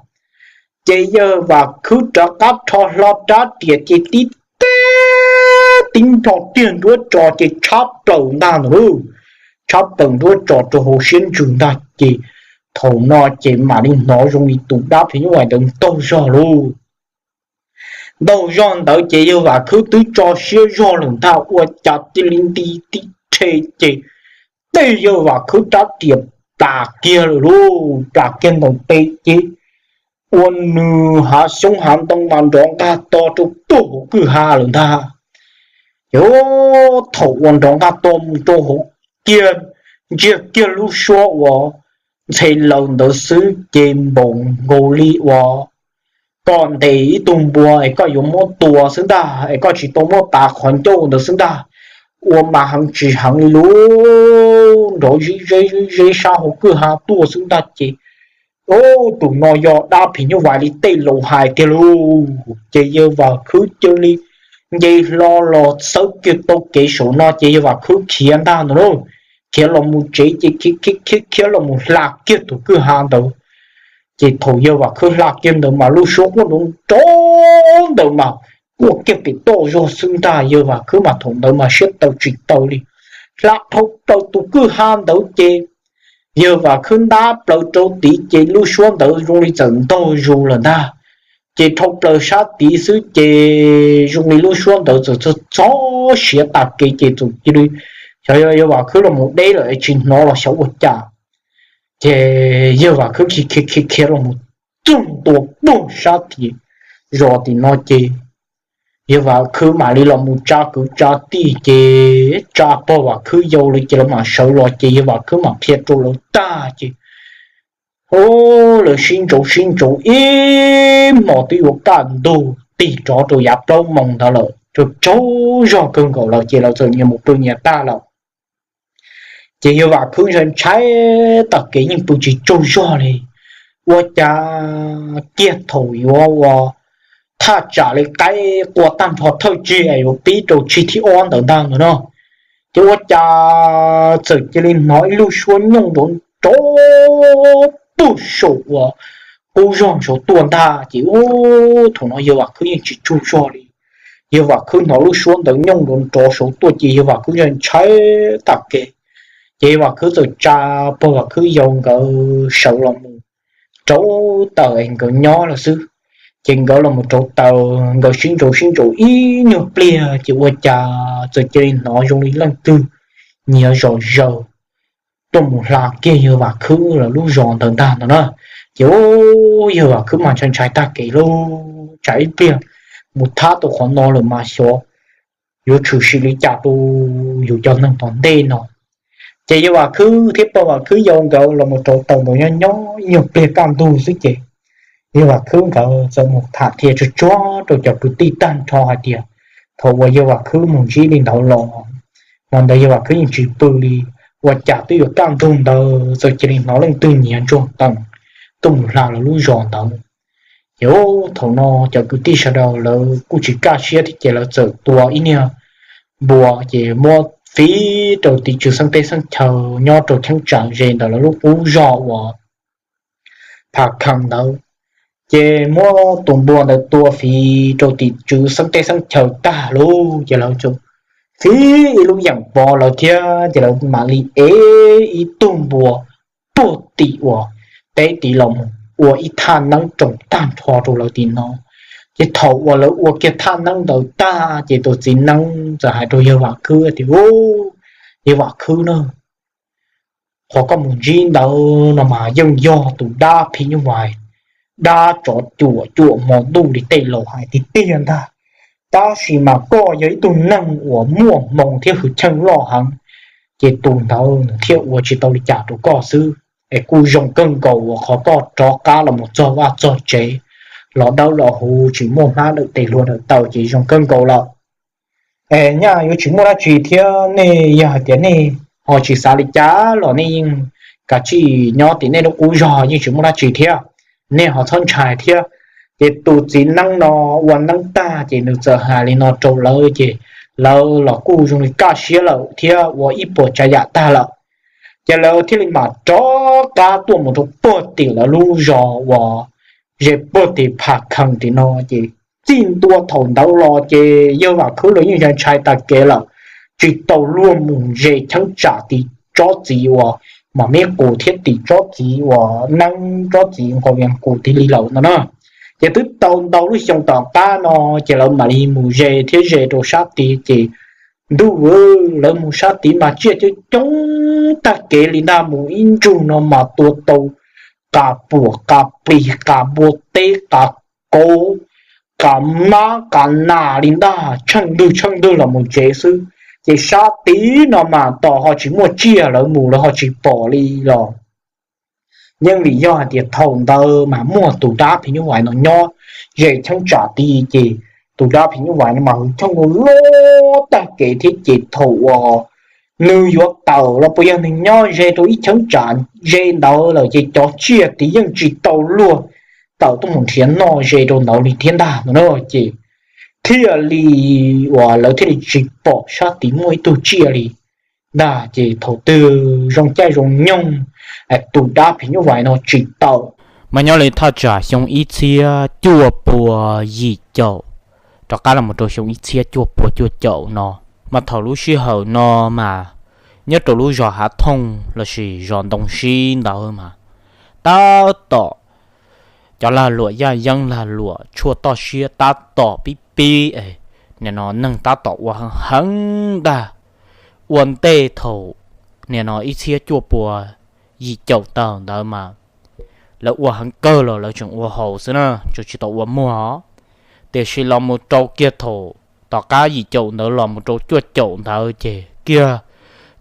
Ces yawg Vam Khwb rov qab rho hlo rab riam ces tib teg tib nrho tiag nruab tso ces tshab plaws ntag no lauj, tshab plaws nruab tso rau hauv siab ntsws ntag ces thaum no ces mam li hnov zoo li tus dab phim nyuj vais ntawd ntaug zog lauj. Ntaug zog ntawd ces yawg Vam Khwb twb tso siab zog lawm ntag ua cas cia li nti tib rhe ces tej yawg Vam Khwb rab riam plam kiag lawm lauj, plam kiag ntawm pem ces ua nws hav xyoob hav ntoo mas nrov nqaj to rau puag hauv kwj ha lawm ntag. Ces thaum uas nrov nqaj to mus rau hauv kiag, ntsiag kiag lub suab uas ntxhe laws ntawd xwb ces npaum nkaus li uas koj ntes ib tug npua es koj yuav muab tua xwb ntag, es koj tsis tau muab tav qhov ncauj ntawd xwb ntag, ua mas heev tsis heev li lauj, nrov zeb zeb sab hauv kwj ha tuaj xwb ntag ces, o, tus no yog dab phim nyuj vais li tej laus hais tiag lauj. Ces yawg Vam Khwb cia li nce hlo los xawb kiag tau kev saum no ces yawg Vam Khwb khiav ntag no lauj, khiav los mus tsev ces khiav khiav khiav los mus hla kiag tus kwj ha ntawd. Ces thaum yawg Vam Khwb hla kiag ntawd mas lub suab quaj nrov nrov ntawd mas quaj kiag pem toj zog xwb ntag, yawg Vam Khwb mas thaum ntawd mas siab tawv tsis tawv li, hla dhau plaws tus kwj ha ntawd ces yawg Vam Khwb ntab plaws rau tid ces lub suab ntawd zoo li txawm ntaug zus lawm ntag. Ces dhau plaws sab tid xwb ces zoo li lub suab ntawd txawm txog txog siav tas kev ces txawm cia li, xyov yog yawg Vam Khwb los mus deb lawm es tsis hnov los xyov ua cas. Ces yawg Vam Khwb khiav khiav khiav los mus txog ntua puag sab tim zos tim no ces yawg Vam Khwb mam li los mus tsa kwv tsa tij ces tsa pog Vam Khwb yau lawm ces lawv mam sawv los ces yawg Vam Khwb mam qhia rau lawv tag ces, o, lawv sib ntsoov sib ntsoov ib hmos twb yuav kaj ntug tig rov rau yav plaub moos ntawd lawm, tsaug zog kawg nkaus lawm ces lawv txawm nyias mus pw nyias tag lawm. Ces yawg Vam Khwb ntshai ntshai tag kev yeej pw tsis tsaug zog li, ua cas kiag thaum yuav ua thaj tsam li qaib qua tag nrho thawj tsig yuav pib rau tsig thib ob ntawd ntag no no, ces ua cas txawm cia li hnov ib lub suab nyooj nrov nrov puag saum uas qub zog saud tuaj ntag ces, u, thaum no yawg Vam Khwb yeej tsis tsaug zog li. Yawg Vam Khwb hnov lub suab ntawd nyooj nrov nrov saud tuaj ces yawg Vam Khwb ntshai ntshai tag kev. Ces yawg Vam Khwb txawm tsa pog Vam Khwb yau nkawd sawv los mus rauv taws es nkawd nyob lawm xwb. Ces nkawd los mus rauv taws nkawd sib ntsoov sib ntsoov ib nyuag pliag ces ua cas txawm cia li hnov zoo li leej twg nyiav zom zaws tuaj mus hla kiag yawg Vam Khwb lawv lub zos ntawd ntag no na. Ces, u, yawg Vam Khwb mas ntshai ntshai tag kev lauj, tsam ib pliag mus thab tau qhov no lawm mas xyov yuav tshwm sim li cas rau yus cov neeg tom ntej no. Ces yawg Vam Khwb thiab pog Vam Khwb yau nkawd los mus rauv taws nkaus nyob nyob ib nyuag pliag kaj ntug xwb ces yawg Vam Khwb nkawd txawm mus tham qhia tsuag tsuag rau cov kwv tij tag nrho hais tias thaum uas yawg Vam Khwb mus ntsib li ntawd los, hmo ntawd yawg Vam Khwb yeej tsis pw li, ua cas twb yuav kaj ntug ntawd txawm cia li hnov leej twg nyiav ntsuag tees tuaj mus hla lawv lub zos ntawd. Ces, u, thaum no cov kwv tij sawv daws lawv kuj tsis kaj siab thiab ces lawv txawm tua ib niag npua ces muab fiv rau tim tswv xeeb teb xeeb chaw nyob rau cheeb tsam ze ntawm lawv lub qub zos uas Pha Khees ntawd. Ces muab tus npua ntawd tua fiv rau tim tswv xeeb teb xeeb chaw tag lawm ces lawv fiv ib lub yeem pov lawv thiab ces lawv mam li ev ib tug npua puag tim uas teb tid los mus ua ib thaj neeb roos tag nrho rau lawv tim no. Ces thaum uas lawv ua kiag thaj neeb ntawd tag ces tus txiv neeb txawm hais rau yawg Vam Khwb tias, Yawg Vam Khwb na, qhov koj mus ntsib ntawd no mas yeej yog tus dab phim nyuj vais, dab tsov cuam cuam hmo ntuj li tej laus hais tiag tiag ntag. Tab sis mas koj yog ib tug neeg uas muaj hmoo thiab hwj chim loj heev, ces tus ntawd nws thiaj ua tsis tau li cas rau koj xwb. Es kuj zoo kawg nkaus uas qhov koj rov qab los mus txog vaj txog tsev los dawb los huv tsis muaj hmab dawm tes hlua dawm taw ces zoo kawg nkaus lawm. Es nyaj yuav tsis muaj dab tsi thiab, nej yog hais tias nej ho tsis xav li cas los nej yeej kav tsij nyob tim nej lub qub zog yeej tsis muaj dab tsi thiab, nej ho txhob ntshai thiab. Ces tus txiv neeb no ua neeb tag ces nws txawm hais li no rau lawv ces lawv los kuj zoo li kaj siab lawm thiab ua ib puas tsav yam tag lawm. Ces lawv thiaj li mam rov qab tuaj mus rau puag tim lawv lub zos uas ze puag tim Phaj Khees tim no. Ces txij ntua thaum ntawd los ces yawg Vam Khwb los yeej ntshai tag kev lawm, tsis tau luag mus ze cheeb tsam tim tsob txiv uas mam meb qus thiab tim tsob txiv uas neeb tsob txiv nqos vias qus tiag li lawm no na. Ces twb tau ntau lub xyoo tom qab no ces lawv mam li mus ze thiab ze rau sab tid ces ntuj, lawv mus sab tid mas tsiaj coob coob tag kev li ntag, mus ib ntsug no mas tua tau qas puam qas plis qas npua teb qas kauv qas mab qas nas li ntag, tsheej ntwg tsheej ntwg los mus tsev xwb. Ces sab tid no mas tos ho tsis muaj tsiaj, lawv mus lawv ho tsis pom li los yeej vim yog hais tias thaum ntawd mas muaj tus dab phim nyuj vais no nyob ze cheeb tsam tid ces tus dab phim nyuj vais no mas hwj chim loj tag kev thiab ces thaum uas nws yuav tawm los puas yog nws nyob ze rau ib cheeb tsam ze ntawd lawm ces cov tsiaj tid yeej tsis tau luag tawm tuaj mus nrhiav noj ze rau ntawd li thiab ntag no na. Ces thiaj li uas lawv thiaj li tsis pom sab tid muaj ib tug tsiaj li ntag. Ces thaum twg zoo caij zoo nyoog tus dab phim nyuj vais no tsis tawm, mas nyob li thaj tsam xyoo ib txhiab cuaj pua yim caum rov qab los mus rau xyoo ib txhiab cuaj pua cuaj caum no, mas thaum lub sij hawm no mas nyob rau lub zos Hav Thooj lossis zos Ntoo Sib ntawd mas tab tom cov lag luam yaj yeeb lag luam tshuaj toj siab tab tom pib pib es nim no neeg tab tom ua heev heev ntag. Ua ntej thaum nim no ib txhiab cuaj pua yim caum tawm ntawd mas lawv ua heev kawg los lawv tseem ua haus xwb na, tseem tsis tau ua muag os. Tiam sis los mus rau kiag thaum tom qab yim caum ntawd los mus rau cuaj caum ntawd ces kiag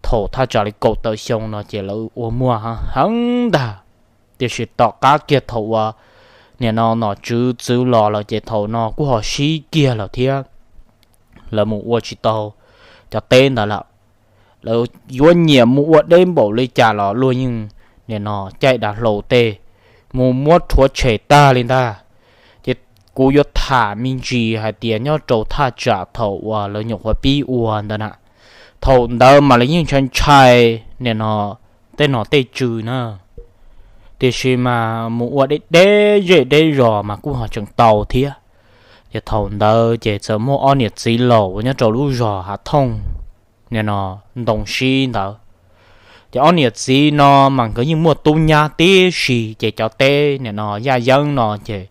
thaum thaj tsam li kaum tawm xyoo no ces lawv ua muag heev heev ntag. Tiam sis tom qab kiag thaum uas nim no nom tswv txwv los lawm ces thaum no kuj ho sib kiag lawm thiab. Lawv mus ua tsis tau cov teb ntawd lawm. Lawv yuav nyiam mus ua deb npaum li cas los luag yeej nim no caij dav hlau tej mus muab rhuav tshem tag li ntag. Ces kuv yuav tham me ntsis hais tias nyob rau thaj tsam thaum uas lawv nyuam qhuav pib ua ntawd na, thaum ntawd mas lawv yeej ntshai ntshai nim no tej nom tej tswv na. Tiam sis mas mus ua deb deb zej deb zos mas kuj ho tseem tau thiab. Ces thaum ntawd ces txawm muaj ob niam txiv laus uas nyob rau lub zos Hav Thooj nim no Ntoo Sib ntawd. Ces ob niam txiv no mas nkawd yeej muaj tub nyab tib si ces cov teb nim no yaj yeeb no ces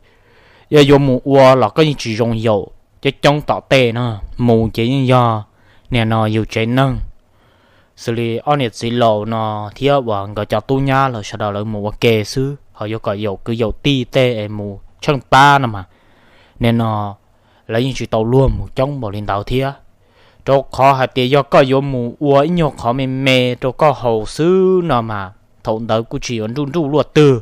yog yuav mus ua los koj yeej tsis zoo yaum coob coob tom tej no, mus ces yeej yog nim no yus tsev neeg. Xws li ob niam txiv laus no thiab uas nkawd cov tub nyab los sawv daws lawv mus ua ke xwb, ho yuav kom yaum kwv yaum tij tej es mus tsheej pab no mas nim no lawv yeej tsis tau luag mus coob npaum li ntawd thiab. Rau qhov hais tias yog koj yuav mus ua ib nyuag qhov me me rau koj haus xwb no mas thaum ntawd kuj tsis yuav nruj nruj luaj twg.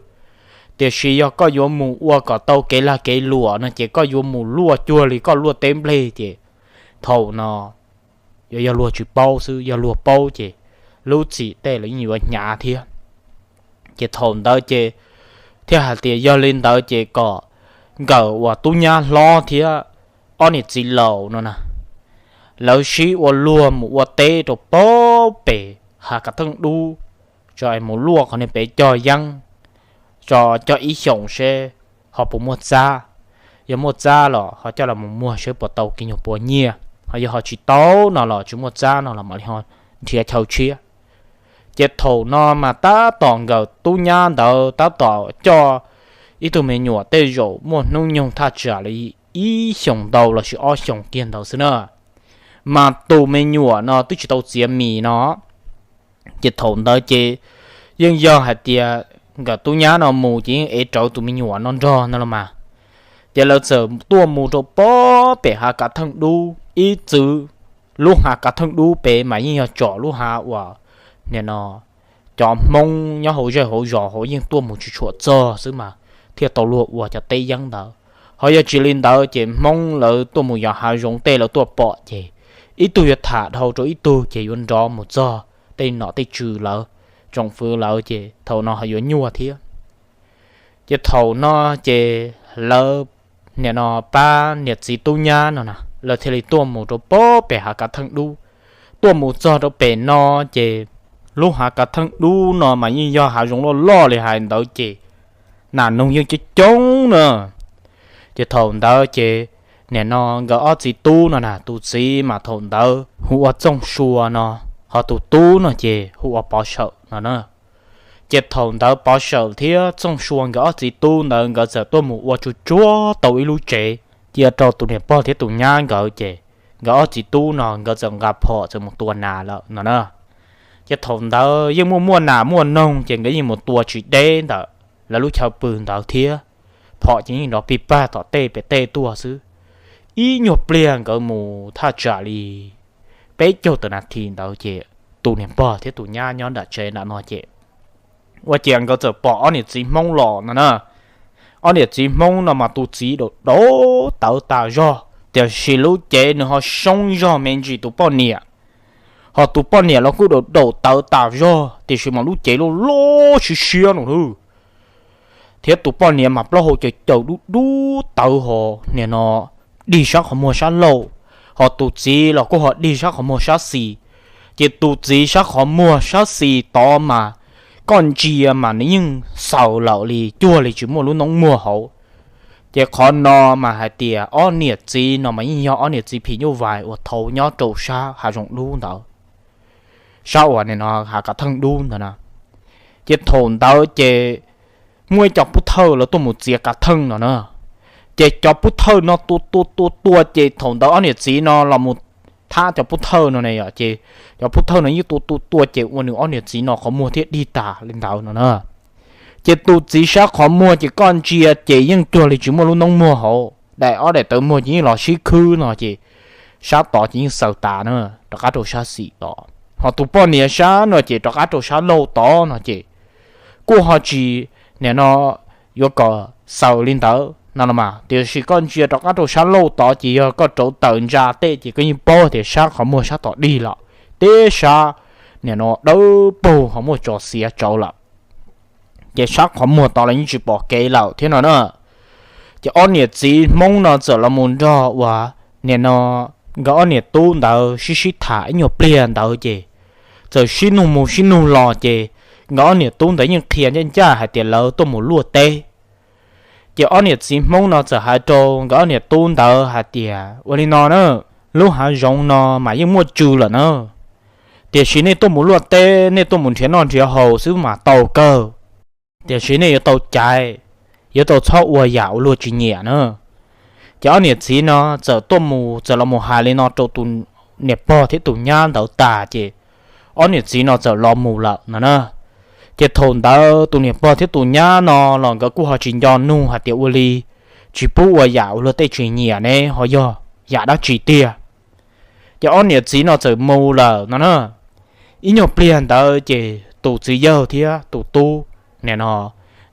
Tiam sis yog koj yuav mus ua kom tau kev lag kev luam no ces koj yuav mus luaj cuag li koj luaj teb nplej ces thaum no yuav yog luag tsis paub xwb, yog luag paub ces lub txim tej los yeej yuav hnyav thiab. Ces thaum ntawd ces thiaj hais tias yog li ntawd ces kom nkawd uas tub nyab hlob thiab ob niam txiv laus no na, lawv sib ua luag mus ua teb rau pab pem Hav Kav Theej Dub, tso es mus luaj qhov niag pem cog yeeb, tso cog ib xyoos seb ho puas muaj txab. Yog muaj txab los ho coj los mus muag saib puas tau kev nyuag puas nyiaj, ho yog ho tsis tau no los tsis muaj txab no los mam li ho nrhiav chaw tshiab. Ces thaum no mas tab tom nkawm tub nyab ntawd tab tom coj ib tug me nyuam tej zaum muaj hnub nyoog thaj tsam li ib xyoos ntau los sis ob xyoos kiag ntawd xwb na. Mas tus me nyuam no twb tsis tau txiav mis no, ces thaum ntawd ces yeej yog hais tias nkawm tub nyab no mus ces yeej ev rawv tus me nyuam no nrog no los mas. Ces lawv txawm tuaj mus rau pob pem hav kav theej dub ib txwm. Lub hav kav theej dub pem mas yeej yog tsom lub hav uas nim no cov Hmoob nyob hauv zej hauv zos hauv yeej tuaj mus tsis tshua txog xwb mas thiaj tau luag ua cov teb yeeb ntawd. Ho yog tsis li ntawd ces Hmoob lawv tuaj mus yos hav zoov tej lawv tuaj pom ces ib tug yuav tham dhau rau ib tug ces yuav nrov mus txog tej nom tej tswv lawv, tsoom fwv lawv ces thaum no ho yuav nyuaj thiab. Ces thaum no ces lawv nim no pab niam txiv tub nyab no na, lawv thiaj li tuaj mus rau pob pem hav kav theej dub. Tuaj mus txog rau pem no ces lub hav kav theej dub no mas yeej yog hav zoov loj loj li hais ntawd ces nas noog yeej coob coob na. Ces thaum ntawd ces nim no nkawd ob txiv tub no na, tus txiv mas thaum ntawd hu ua Txooj Sua no, ho tus tub no ces hu ua Pov Sawm no na. Ces thaum ntawd Pov Sawm thiab Txooj Sua nkawd ob txiv tub ntawd nkawd txawm tuaj mus ua tsuag tsuag tau ib lub tsev cia rau tus niam pog thiab tus nyab nkawd ces nkawd ob txiv tub no nkawd txawm nqa phom txawm mus tua nas lawm no na. Ces thaum ntawd yeej muaj muaj nas muaj noog ces nkawd yeej mus tua tsis deb ntawm lawv lub chaw pw ntawd thiab. Phom ces yeej nrov pig pag tom tej pem tej tuaj xwb. Ib nyuag pliag nkawd mus thaj tsam li peb caug tawm nas this ntawd ces tus niam pog thiab tus nyab nyob nram tsev nram no ces ua ciav nkawd txawm pom ob niam txiv Hmoob los no na. Ob niam txiv Hmoob no mas tus txiv daum daum tawv tas zog tiam sis lub cev nws ho soob zog me ntsis tus poj niam. Ho tus poj niam los kuj daum daum tawv tas zog tiam sis mas lub cev loj loj siab siab no lawm. Thiab tus poj niam mas plaub hau caws caws dub dub tawv ho nim no dig sab qhov muag sab laug, ho tus txiv los kuj ho dig sab qhov muag sab xis. Ces tus txiv sab qhov muag sab xis tod mas koj ntsia mas nws yeej xaws lawm li cuag li tsis muaj lub noob muag hauv. Ces qhov no mas hais tias ob niam txiv no mas yeej yog ob niam txiv phim nyuj vais uas thaum nyob rau sab hav zoov dub ntawd, sab uas nim no hav kav theej dub ntawd na. Ces thaum ntawd ces muaj ib co pub thawj lawv tuaj mus txiav kav theej no na. Ces cov pub thawj no tua tua tua tua ces thaum ntawd ob niam txiv no los mus thab cov pub thawj no ne yom, ces cov pub thawj no yeej tua tua tua ces ua nws ob niam txiv no qhov muag thiaj dig tas li ntawd no na. Ces tus txiv sab qhov muag ces koj ntsia ces yeej cuag li tsis muaj lub noob muag hauv, daim ob daim tawv muag ces yeej los sib khwb no ces sab tod ces yeej xaws tas na, rov qab rau sab xis tod. Ho tus poj niam sab no ces rov qab rau sab laug tod no ces kuj ho tsis nim no yuav kom xaws li ntawd no los mas, tiam sis koj ntsia rov qab rau sab laug tod ces yog koj rauv taws ntsa tej ces koj yeej paub tias sab qhov muag sab tod dig lawm, teb sab nim no dawb paug ho muaj tso xiav tsawv lawm. Ces sab qhov muag tod los yeej tsis pom kev lawm thiab no na. Ces ob niam txiv Hmoob no txawm los mus nrog uas nim no nkawd ob niam tub ntawd sib sib tham ib nyuag pliag ntawd ces txawm sib nug mus sib nug los ces nkawd ob niam tub ntawd yeej qhia ncaj ncaj hais tias lawv tuaj mus luaj teb. Ces ob niam txiv Hmoob no txawm hais rau nkawd ob niam tub ntawd hais tias ua li no na, lub hav zoov no mas yeej muaj tsw lawm na, tiam sis nej tuaj mus luaj teb nej tuaj mus nrhiav noj nrhiav haus xwb mas tau kawg, tiam sis nej yuav tau caiv, yuav tau txhob ua yam ua luag tsis nyiam na. Ces ob niam txiv no txawm tuaj mus txawm los mus hais li no rau tus niam pog thiab tus nyab ntawd tas ces ob niam txiv no txawm los mus lawm no na. Ces thaum ntawd tus niam pog thiab tus nyab no los nkawd kuj ho tsis nco nug hais tias ua li tsis pub ua yam ua luag tej tsis nyiam ne ho yog yam dab tsi tiag. Ces ob niam txiv no txawm mus lawm no na. Ib nyuag pliag ntawd ces tus txiv yawg thiab tus tub, nim no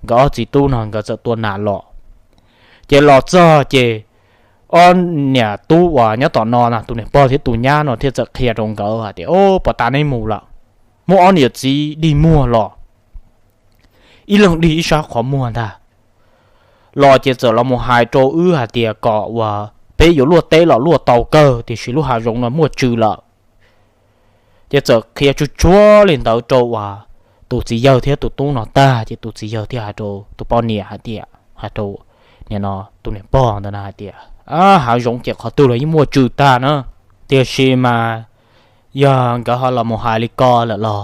nkawd ob txiv tub no nkawd txawm tua nas los. Ces los txog ces ob niam tub uas nyob tom no na, tus niam pog thiab tus nyab no thiaj txawm qhia rau nkawd hais tias, o, puag ta neb mus lawm, muab ob niam txiv dig muag los, ib leeg dig ib sab qhov muag ntag. Los ces txawm los mus hais rau wb hais tias kom uas peb yuav luaj teb los luaj tau kawg tiam sis lub hav zoov no muaj tsw lawm. Ces txawm qhia tsuag tsuag li ntawd rau uas tus txiv yawg thiab tus tub no tag ces tus txiv yawg thiaj hais rau tus poj niam hais tias, hais rau nim no tus niam pog ntawd na hais tias, hav zoov ces qhov twg los yeej muaj tsw tag na, tiam sis mas yog nkawd ho los mus hais li ko lawm los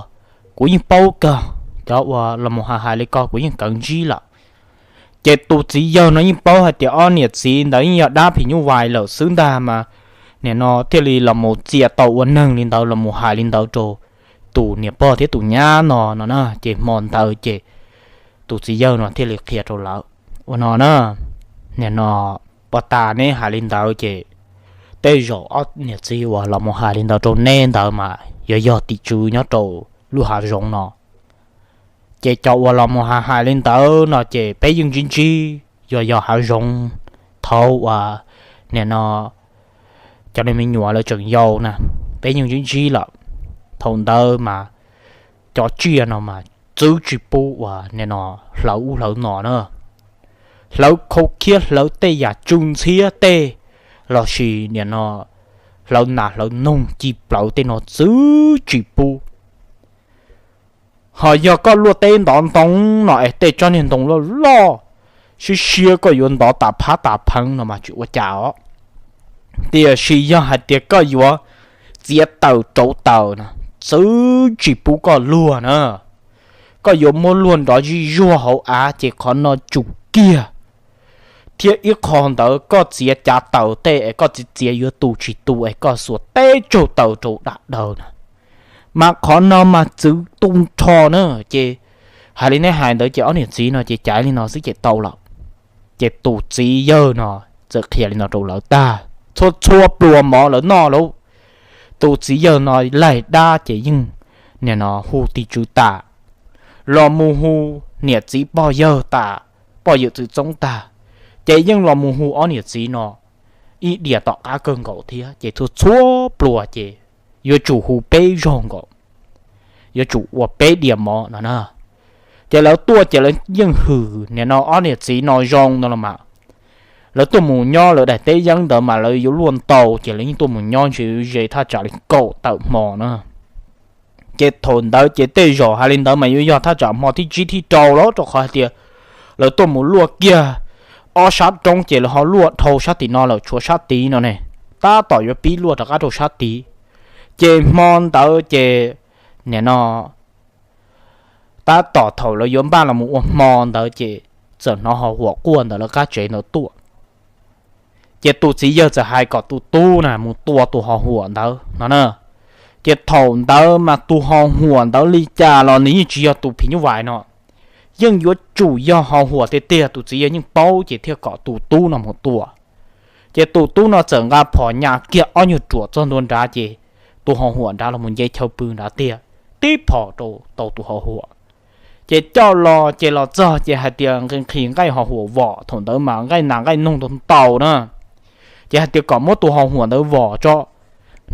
kuv yeej paub kawg, cov uas los mus hais hais li ko kuv yeej kawv ntsib lawm. Ces tus txiv yawg no yeej paub hais tias ob niam txiv ntawd yeej yog dab phim nyuj vais lawm xwb ntag mas nim no thiaj li los mus txia tau ua neeg li ntawd los mus hais li ntawd rau tus niam pog thiab tus nyab no no na. Ces hmo ntawd ces tus txiv yawg no thiaj li qhia rau lawv ua no na, nim no pog tas neb hais li ntawd ces tej zaum ob niam txiv uas los mus hais li ntawd rau neb ntawd mas yuav yog tim tswv nyob rau lub hav zoov no. Ces cov uas los mus hais hais li ntawd no ces peb yeej ntsib ntsib, yog yog hav zoov thaum uas nim no cov niag me nyuam lawv tseem yau na, peb yeej ntsib ntsib lawm. Thaum ntawd mas cov tsiaj no mas txwv tsis pub uas nim no hlawv ub hlawv no na, hlawv khau khiab hlawv tej yam tsw ntxhiab tej lossis nim no hlawv nas hlawv noog ci plawv tej no txwv tsis pub. Ho yog koj luaj teb ntov ntoo no es tej tsob niag ntoo loj loj siab siab koj yuav ntov tas phab tas pheev no mas tsis ua cas os. Tiam sis yog hais tias koj yuav txiav taws rauv taws na, txwv tsis pub koj luag na. Koj yuav muab luag nrov zij zuag hauv av ces qhov no tsum kiag. Thiab ib qho ntawd koj txiav cav taws tej es koj txiav txiav yuav tu tsis tu es koj xuas teb tsaug taws rau dam daws na, mas qhov no mas txwv tu nrho na. Ces hais li nej hais ntawd ces ob niam txiv no ces caiv li no xwb ces tau lawm. Ces tus txiv yawg no txawm qhia li no rau lawv tag, txhua txhua pluas mov lawv noj lauj, tus txiv yawg no laig dab ces yeej nim no hu tim tswv tas, los mus hu niam txiv pog yawg tas, poj yawm txwv txoob tag, ces yeej los mus hu ob niam txiv no ib diav tom qab kawg nkaus thiab. Ces txhua txhua pluas ces yuav tsum hu peb zaug nkaus, yuav tsum ua peb diav mov no na. Ces lawv tuaj ces lawv yeej hwm nim no ob niam txiv no zoo no los mas, lawv tuaj mus nyob lawv daim teb yeeb ntawd mas lawv yuav luaj ntau ces lawv yeej tuaj mus nyob ntshe ze thaj tsam li kaum tawm hmo na. Ces thaum ntawd ces tej zaum hais li ntawd mas yuav yog thaj tsam hmo thib tsib thib rau los rau qhov hais tias lawv tuaj mus luaj kiag ob sab roob ces lawv ho luaj dhau sab tim no lawm tshuav sab tid no ne, tab tom yuav pib luaj rov qab rau sab tid. Ces hmo ntawd ces nim no tab tom thaum lawv yuav npaj los mus ua hmo ntawd ces txawm hnov ho huam quaj ntawm lawv qab tsev ntawd tuaj. Ces tus txiv yawg txawm hais kom tus tub na mus tua tus ho huam ntawd no na. Ces thaum ntawd mas tus ho huam ntawd li cas los nws yeej tsis yog tus phim nyuj vais no, yeej yuav tsum yog ho huam tiag tiag. Tus txiv yawg yeej paub ces thiaj kom tus tub no mus tua. Ces tus tub no txawm nqa phom nyas kiag ob nyuag ruam txog ntua nrad ces tus ho huam nrad los mus nce chaw pw nrad tiag, tib phom rau tau tus ho huam. Ces coj los ces los txog ces hais tias nqhis nqaij ho huam vom, thaum ntawd mas nqaij nas nqaij noog ntau ntau na. Ces hais tias kom muab tus ho huam ntawd vom tso,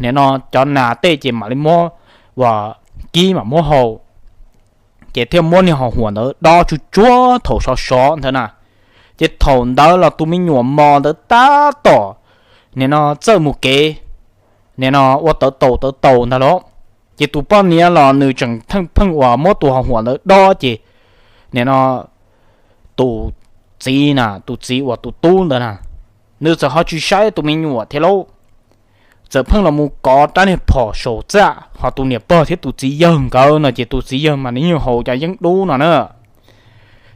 nim no cov nas tej ces mam li muab ua kib mam muab hau. Ces thiaj muab niag ho huam ntawd dob tsuj tsuag thaum sov sov ntawd na. Ces thaum ntawd los tus me nyuam mos ntawd tab tom nim no txawj mus kev, nim no ua tawv taus tawv taus ntag lauj. Ces tus poj niam los nws tseem pheej pheej uas muab tus ho huam ntawd dob ces nim no tus txiv na, tus txiv uas tus tub ntawd na, nws txawm ho tsis saib tus me nyuam thiab lauj. Txawm pheej los mus kov rab niag phom saum txaj, ho tus niam pog thiab tus txiv yawg nkawd no ces tus txiv yawg mas nws yeej haus cov yeeb dub no na.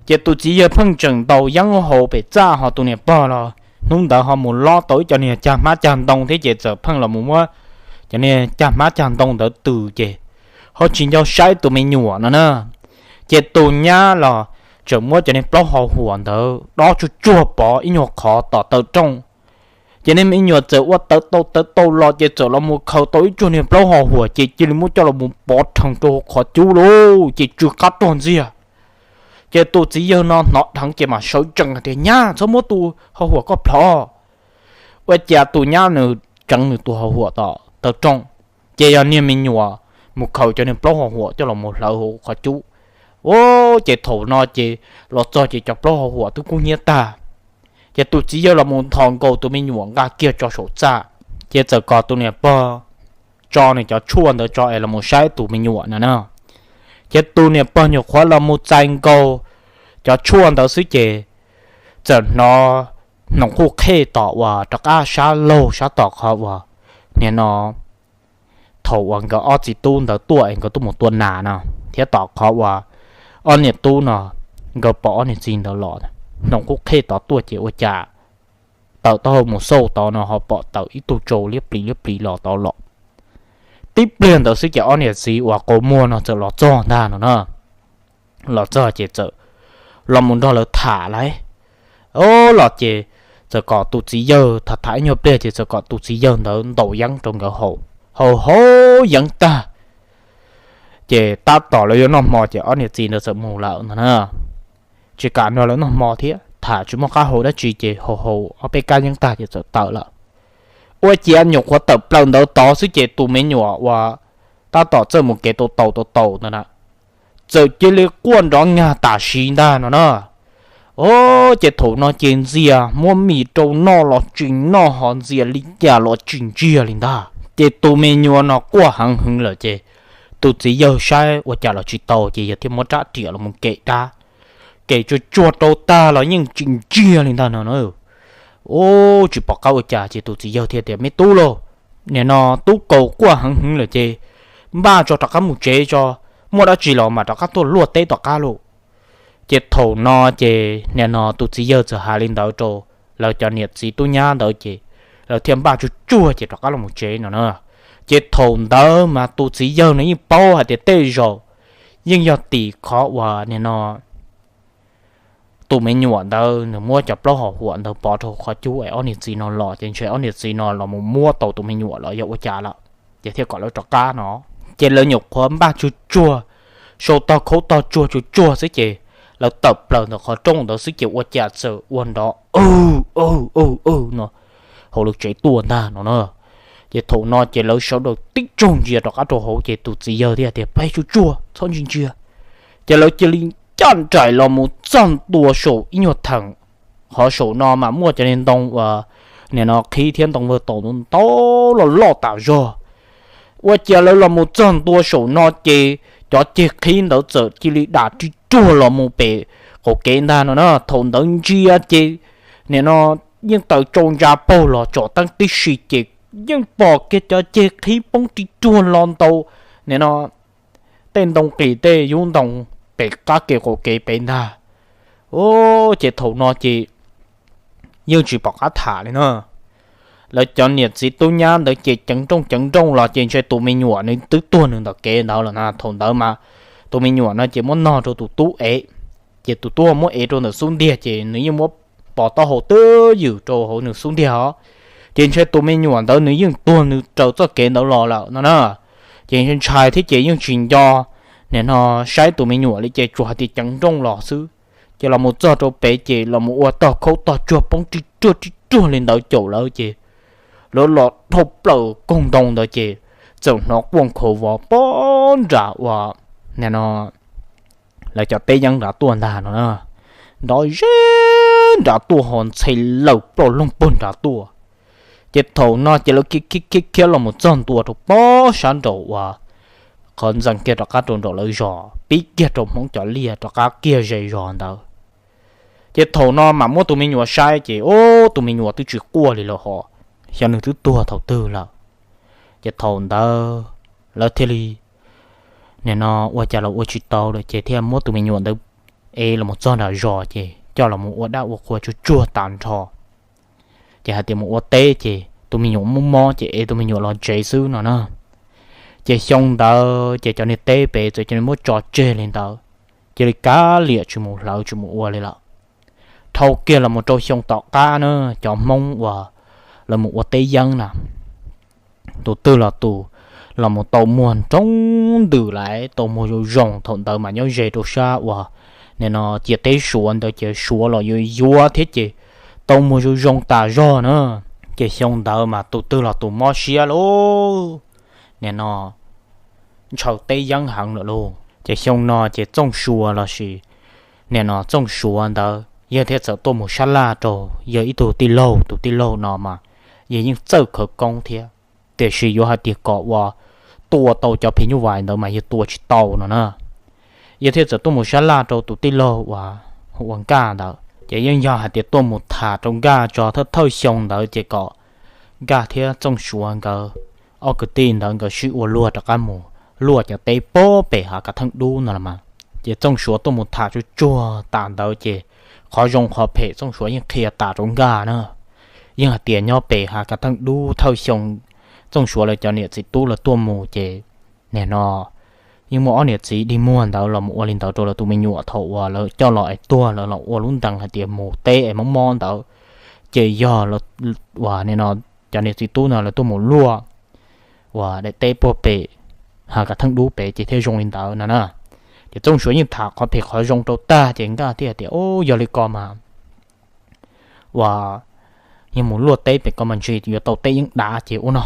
Ces tus txiv yawg pheej tseem ntaus yeeb haus pem txaj, ho tus niam pog los hnub ntawd ho mus lob tau ib co niag cag hmab cag ntoo thiab ces txawm pheej los mus muab cov niag cag hmab cag ntoo ntawd tws ces ho tsis nco saib tus me nyuam no na. Ces tus nyab los tseem muab cov niag plaub hau huam ntawd dob tsuj tsuag pov ib nyuag qhov tom taw rooj. Ces niag me nyuam txawm ua tawv tau tawv tau los ces txawm los mus khaws tau ib tsuag niag plaub hau huam ces cia li muab coj los mus pov rhees rau qhov cub lauj, ces tsw qab rog ntxiag. Ces tus txiv yawg no hnov dheev ces mam sawv tsees hais tias, Nyab, txhob muab tus hau huam koj plhov. Ua cas tus nyab nws tseev nws tus hau huam tom taw rooj, ces yog niag me nyuam mus khaws cov niag plaub hau huam coj los mus hlawv hauv qhov cub. Ces thaum no ces los txog ces cov plaub hau huam twb kub hnyiab tag. Ces tus txiv yawg los mus nthos nkaus tus me nyuam nqa kiag tso saum txaj, ces txawm kom tus niam pog tso nws cov tshuaj ntawd tso es los mus saib tus me nyuam no na. Ces tus niam pog nyuam qhuav los mus txais nkaus cov tshuaj ntawd xwb ces txawm hnov hnoos quj qhej tom uas rov qab sab laug sab tom qhov uas nim no thaum uas nkawd ob txiv tub ntawd tuaj es nkawd tuaj mus tua nas no thiab tom qhov uas ob niam tub no nkawd pom ob niam txiv ntawd los, hnoos quj qhej tod tuaj ces ua cas tawm taub hau mus xauj tod no ho pom tawm ib tug tsau liab plis liab plis los tod los. Tib pliag ntawd xwb ces ob niam txiv uas qau muag no txawm los txog ntag no na. Los txog ces txawm los mus nrog lawv tham lawm. Los ces txawm kom tus txiv yawg tham tham ib nyuag pliag ces txawm kom tus txiv yawg ntawd ntaus yeeb rau nkawd haus, haus haus yeeb tag ces tab tom lawv yuav noj hmo ces ob niam txiv ntawd txawm mus lawm no na. Tsis kam nrog lawv noj hmo thiab tham tsis muaj qab hau dab tsi ces haus haus ob peb kab yeeb tag ces txawm tawm lawm. Ua ciav nyuam qhuav tawm plaws ntawd tod xwb ces tus me nyuam uas tab tom txawj mus kev tau taus tau taus ntawd na txawm cia li quaj nrov nyag tam sim ntag no na. Ces thaum no ces ntxias muab mis rau noj los tsis noj ho ntxias li cas los tsis ntsiag li ntag. Ces tus me nyuam no quaj heev heev lawm ces tus txiv yawg saib ua cas los tsis tau ces yawg thiaj muab rab riam los mus kem rab, kem tsuag tsuag rau tag los yeej tsis ntsiag li ntag no na. Ub, tsis pom qab ua cas ces tus txiv yawg thiaj tias, Me tub lauj, nim no tub kaus quaj heev heev lawm ces npaj tso rov qab mus tsev tso, muaj dab tsi los mas rov qab tuaj luaj teb tom qab lauj. Ces thaum no ces nim no tus txiv yawg txawm hais li ntawd rau lawv cov niam txiv tub nyab ntawd ces lawv thiaj npaj tsuag tsuag ces rov qab los mus tsev no na. Ces thaum ntawd mas tus txiv yawg nws yeej paub hais tias tej zaum yeej yog tim qhov uas nim no tus me nyuam ntawd nws muab cov plaub hau huam ntawd pov rau qhov cub es ob niam txiv no los ces ntshe ob niam txiv no los mus muab tau tus me nyuam los yog ua cas lawm, ces thiaj kom lawv rov qab no. Ces lawv nyuam qhuav npaj tsuag tsuag, sau tog khaub tog tsuag tsuag tsuag xwb ces lawv tawm plaws ntawm qhov rooj ntawd xwb ces ua cas txawm ua nrov awg awg awg awg no hauv lawv tsev tuaj ntag no na. Ces thaum no ces lawv sawv daws tib tsoog ntsia rov qab rau hauv ces tus txiv yawg thiaj tias, Peb tsuag tsuag txhob ntsia ntsia. Ces lawv cia li ncaj nraim los mus txog ntua saum ib nyuag theem, qhov saum no mas muaj cov niag ntoo uas nim no qhib thiab ntoo vawg taus ntau loj loj tas zog. Ua cas lawv los mus txog ntua saum no ces cov ceg qhib ntawd txawm cia li dam ri ruag los mus pem qaum kev ntag no na. Thaum ntawd ntsia ces nim no yeej taws tsau ntsa paug los tsom teeb tib si ces yeej pom kiag cov ceg qhib poob ri ruag los ntau nim no tej ntoo qis tej yub ntoo pem qab kev qaum kev pem ntag. Ces thaum no ces yeej tsis pom qab tham li na. Lawv cov niam txiv tub nyab ntawd ces ceev nrooj ceev nrooj los ces ntshe tus me nyuam nws twb tuag nws ntawm kev ntawd lawm na. Thaum ntawd mas tus me nyuam no ces muab nog rau tus tub ev, ces tus tub muab ev rau ntawm xub ntiag ces nws yeej muab pov taub hau twb ywm rau hauv nws xub ntiag os. Ces ntshe tus me nyuam ntawd nws yeej tuag nws raws txoj kev ntawd los lawm no na. Ces ntshai thiab ces yeej tsis nco nim no saib tus me nyuam li ces tsuas hais tias ceev nrooj los xwb. Ces los mus txog rau pem ces los mus ua tog khaub tog tsuag poob ri ruag ri ruag li ntawd caum lawv ces lawv los dhau plaws koog ntoo ntawd ces txawm hnov quaj nkhaus vos pob nram uas nim no lawv cov teb yeeb nrad tuaj ntag no na. Nrov zeb nrad tuaj ho ntxhe lawm ploj loog puag nrad tuaj. Ces thaum no ces lawv khiav khiav khiav los mus txog ntua rau pob sab nraum uas qhov ntxees kiag rov qab rau nraum lawv zos pib kiag rau Hmoob cov liaj rov qab kiag ze zos ntawd. Ces thaum no mam muab tus me nyuam saib ces ub, tus me nyuam twb tsis quaj li lawm hos, xyov nws twb tuag thaum twg lawm. Ces thaum ntawd lawv thiaj li nim no ua cas los ua tsis tau lawm ces thiaj muab tus me nyuam ntawd ev los mus txog nram zos ces coj los mus ua dab ua qhua tsuag tsuag tas nrho. Ces hais tias mus ua teb ces tus me nyuam mob mob ces ev tus me nyuam los tsev xwb no na. Ces xyoo ntawd ces cov niag teb pem txawm cia li muab tso tseg li ntawd, cia li kav liam tsis mus hlawv tsis mus ua li lawm. Dhau kiag los mus rau xyoo tom qab na, cov Hmoob uas lawv mus ua teb yeeb na, tus twg los tus los mus tau muag nroo ntws lawm, tau muag zoo zoo. Thaum ntawd mas nyob ze rau sab uas nim no ciam teb Suav ntawd ces Suav los yuav yuav thiab ces tau muag zoo zoo tas zog na. Ces xyoo ntawd mas tus twg los tus mob siab lauj, nim no ntshaw teb yeeb heev lawm lauj. Ces xyoo no ces Txooj Sua los sis nim no Txooj Suav ntawd yawg thiaj txawm tuaj mus sab laj rau yawg ib tug tij laug. Tus tij laug no mas yawg yeej txawj khawv koob thiab, tiam sis yuav hais tias kom uas tua tau cov phim nyuj vais ntawd mas yawg tua tsis tau no na. Yawg thiaj txawm tuaj mus sab laj rau tus tij laug uas hu ua Nkaj ntawd. Ces yeej yog hais tias tuaj mus tham rau Nkaj tso thawj thawj xyoo ntawd ces kom Nkaj thiab Txooj Suav nkawd ob kwv tij ntawd nkawd sib ua luag rov qab mus luaj cov teb puag pem hav Kav Theej Dub no los mas. Ces Txooj Suav tuaj mus tham tsuag tsuag tas ntawd ces qhov zoo qhov phem Txooj Suav yeej qhia tas rau Nkaj na. Yeej hais tias nyob pem hav Kav Theej Dub thawj xyoo Txooj Suav lawv cov niam txiv tub lawv tuaj mus ces nim no yeej muaj ob niam txiv dig muag ntawd los mus ua li ntawd rau lawv tus me nyuam thaum uas lawv coj los es tuag lawv los ua lub ntees hais tias mus teb es mob mob ntawd. Ces yog uas nim no cov niam txiv tub no lawv tuaj mus luaj uas daim teb puag pem hav Kav Theej Dub pem ces thiaj zoo li ntawd no na. Ces Txooj Suav yeej tham qhov phem qhov zoo rau tag ces Nkaj thiaj hais tias, Ub, yog li ko mas uas yog mus luaj teb pem ko mas ntshe yuav tau teb yeeb dav ces ua no.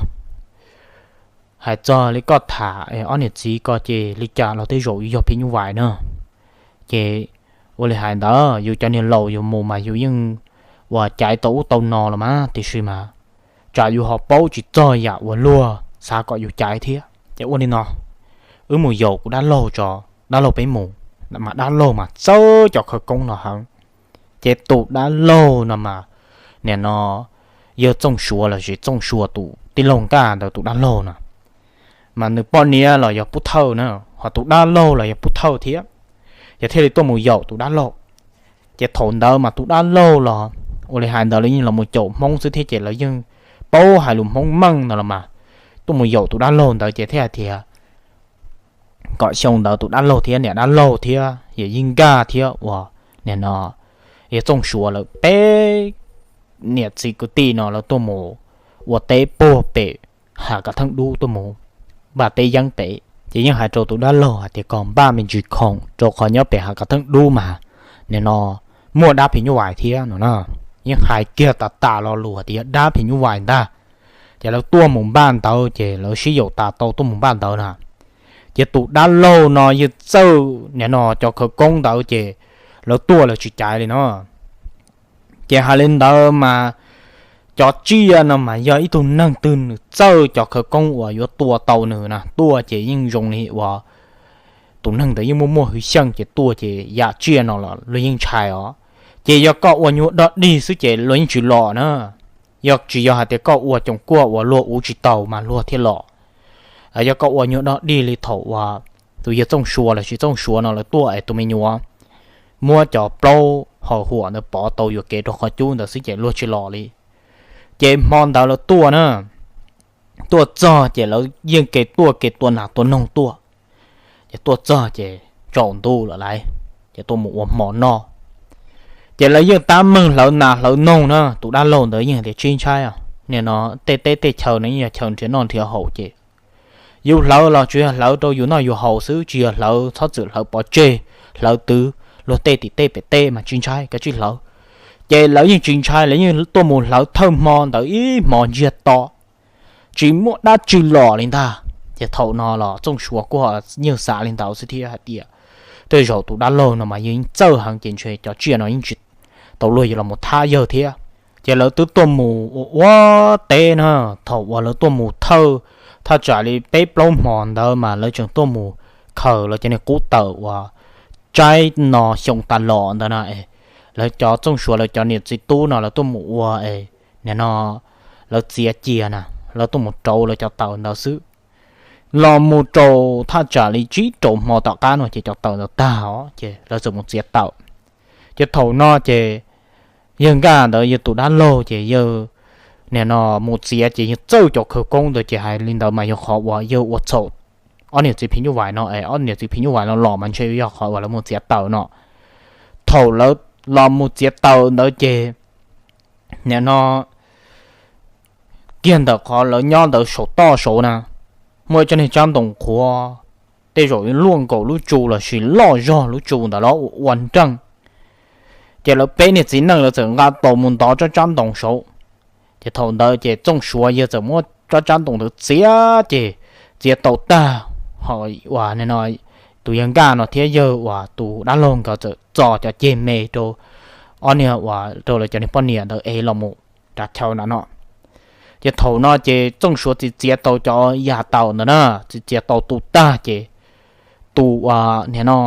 Hais txog li koj tham ob niam txiv ko ces li cas los tej zaum yog phim nyuj vais na. Ces ua li hais ntawd yus cov niag laus yus mus mas yus yeej uas caiv tau ub tau no los mas tiam sis mas tsam yus ho paub tsis txog yam uas luag xav kom yus caiv thiab ces ua li no, wb mus yaum kuv dab laug tso, dab laug peb mus. Mas dab laug mas txawj cov khawv koob no heev. Ces tus dab laug no mas nim no yog Txooj Suav los sis Txooj Suav tus tij laug Nkaj ntawd tus dab laug no mas nws poj niam los yog pub thawj na, ho tus dab laug los yog pub thawj thiab. Ces thiaj li tuaj mus yaum tus dab laug. Ces thaum ntawd mas tus dab laug los ua li hais ntawd lawv yeej los mus caum Hmoob xwb thiab ces lawv yeej paub hais lus Hmoob meej no los mas tuaj mus yaum tus dab laug ntawd ces thiaj hais tias kom xyoo ntawd tus dab laug thiab niam dab laug thiab yawm yij Nkaj thiab uas nim no yog Txooj Suav lawv peb niam txiv kwv tij no lawv tuaj mus ua teb puag pem hav Kav Theej Dub tuaj mus npaj teb yeeb pem. Ces yeej hais rau tus dab laug hais tias kom npaj me ntsis khoom rau qhov nyob pem hav Kav Theej Dub mas nim no muaj dab phim nyuj vais thiab no na. Yeej hais kiag tas tas lo lus hais tias yog dab phim nyuj vais ntag. Ces lawv tuaj mus npaj ntawd ces lawv sib yaum tas tau tuaj mus npaj ntawd na. Ces tus dab laug no yog txawj nim no cov khawv koob ntawd ces lawv tuaj lawv tsis caiv li no. Ces hais li ntawd mas cov tsiaj no mas yog ib tug neeg twg nws txawj cov khawv koob uas yuav tua tau nws na tuaj ces yeej zoo li uas tus neeg ntawd yeej muaj muaj hwv xyeej ces tuaj ces yam tsiaj no los luag yeej ntshai os. Ces yog koj ua nyuag dog dig xwb ces luag yeej tsis los na. Yog tsis yog hais tias koj ua coom kuaj uas luag uv tsis taus mas luag thiaj los. Yog koj ua nyuag dog dig li thaum uas tus yawg Txooj Suav los sis Txooj Suav no lawv tuaj es tus me nyuam muab cov plaub hos huam ntawd pov tau yuam kev rau qhov cub ntawd xwb ces luag tsis los li. Ces hmo ntawd lawv tuaj na, tuaj txog ces lawv yeej ke tuaj ke tua nas tua noog tuaj. Ces tuaj txog ces tsaus ntuj lawm lauj, ces tuaj mus ua hmo noj. Ces lawv yeej tab meeg hlawv nas hlawv noog na, tus dab laug ntawd yeej tias tsis ntshai, nim no tej teb tej chaw no yeej yog chaw nrhiav noj nrhiav haus ces yus hlawv los tsuas yog hlawv rau yus noj yus haus xwb, tsis yog hlawv txhob txwm hlawv pov tseg, hlawv twv luag tej tim tej pem teb mas tsis ntshai, kav tsij hlawv. Ces lawv yeej tsis ntshai, lawv yeej tuaj mus hlawv thawj hmo ntawd ib hmos ntsiag to, tsis muaj dab tsi los li ntag. Ces thaum no los Txooj Suav kuj yeej xav li ntawd xwb thiab hais tias tej zaum tus dab laug no mas yeej txawj heev ces ntshe cov tsiaj no yeej tsis tau luag yuav los thab yawg thiab. Ces lawv twb tuaj mus ua ua teb na, thaum uas lawv tuaj mus thawj thaj tsam li peb plaub hmos ntawd mas lawv tseem tuaj mus khaws lawv cov niag qub tawm uas tsaib no xyoo tas los ntawd na. Lawv cov Txooj Suav lawv cov niam txiv tub no lawv tuaj mus ua, nim no lawv txiav cia na, lawv tuaj mus rauv lawv cov tawm ntawd xwb. Los mus rau thaj tsam li tsib rau hmo tom qab no ces cov tawm ntawd tag os ces lawv txawm mus txiav tawm. Ces thaum no ces yawg Nkaj ntawd yawg tus dab laug ces yawg nim no mus txiav ces yawg txawj cov khawv koob ntawd ces hais li ntawd mas yog qhov uas yawg ua txhaum ob niam txiv phim nyuj vais no es ob niam txiv phim nyuj vais no los mas ntshe yog qhov uas lawv mus txiav tawm no. Thaum lawv los mus txiav tawm ntawd ces nim no kiag ntawm qhov lawv nyob ntawd saum toj saud na, muaj ib tsob niag tsab ntoo qhuav, tej zaum luaj nkaus lub tsu los sis loj zog lub tsu ntawd los ua nreej. Ces lawv peb niag txiv neej lawv txawm nqa taus mus ntov tsob tsab ntoo saud. Ces thaum ntawd ces Txooj Suav yawg txawm muab tsob tsab ntoo ntawd txiav ces txiav tau tag, ho uas nim no tus yawg Nkaj no thiab yawg uas tus dab laug nkawd txawm txo cov ceg me rau ob niag uas rau lawv cov niag poj niam ntawd es los mus nram chaw nram no. Ces thaum no ces Txooj Suav txiav txiav tau cov yam tawm ntawd na, txiav txiav tau tu tag ces tus uas nim no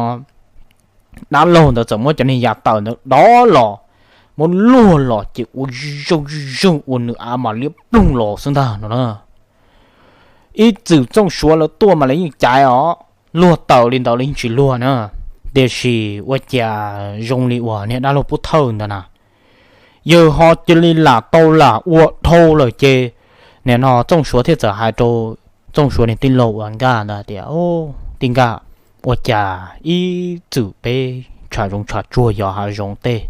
dab laug ntawd txawm muab cov niag yam tawm ntawd dov los muab luag los ces ua zog zog ua nws av mas liab ploog los xwb ntag no na. Ib txwm Txooj Suav lawv tuaj mas lawv yeej caiv os, luag tawm li ntawd los yeej tsis luag na. Tiam sis ua cas zoo li uas niag dab laug Pub Thawj ntawd na, yawg ho cia li lam tau lam ua dhau lawm ces, nim no Txooj Suav thiaj txawm hais rau Txooj Suav niag tij laug uas Nkaj ntawd tias, Tij Nkaj, ua cas ib txwm peb tshav zoov tshav tsuag yos hav zoov tej,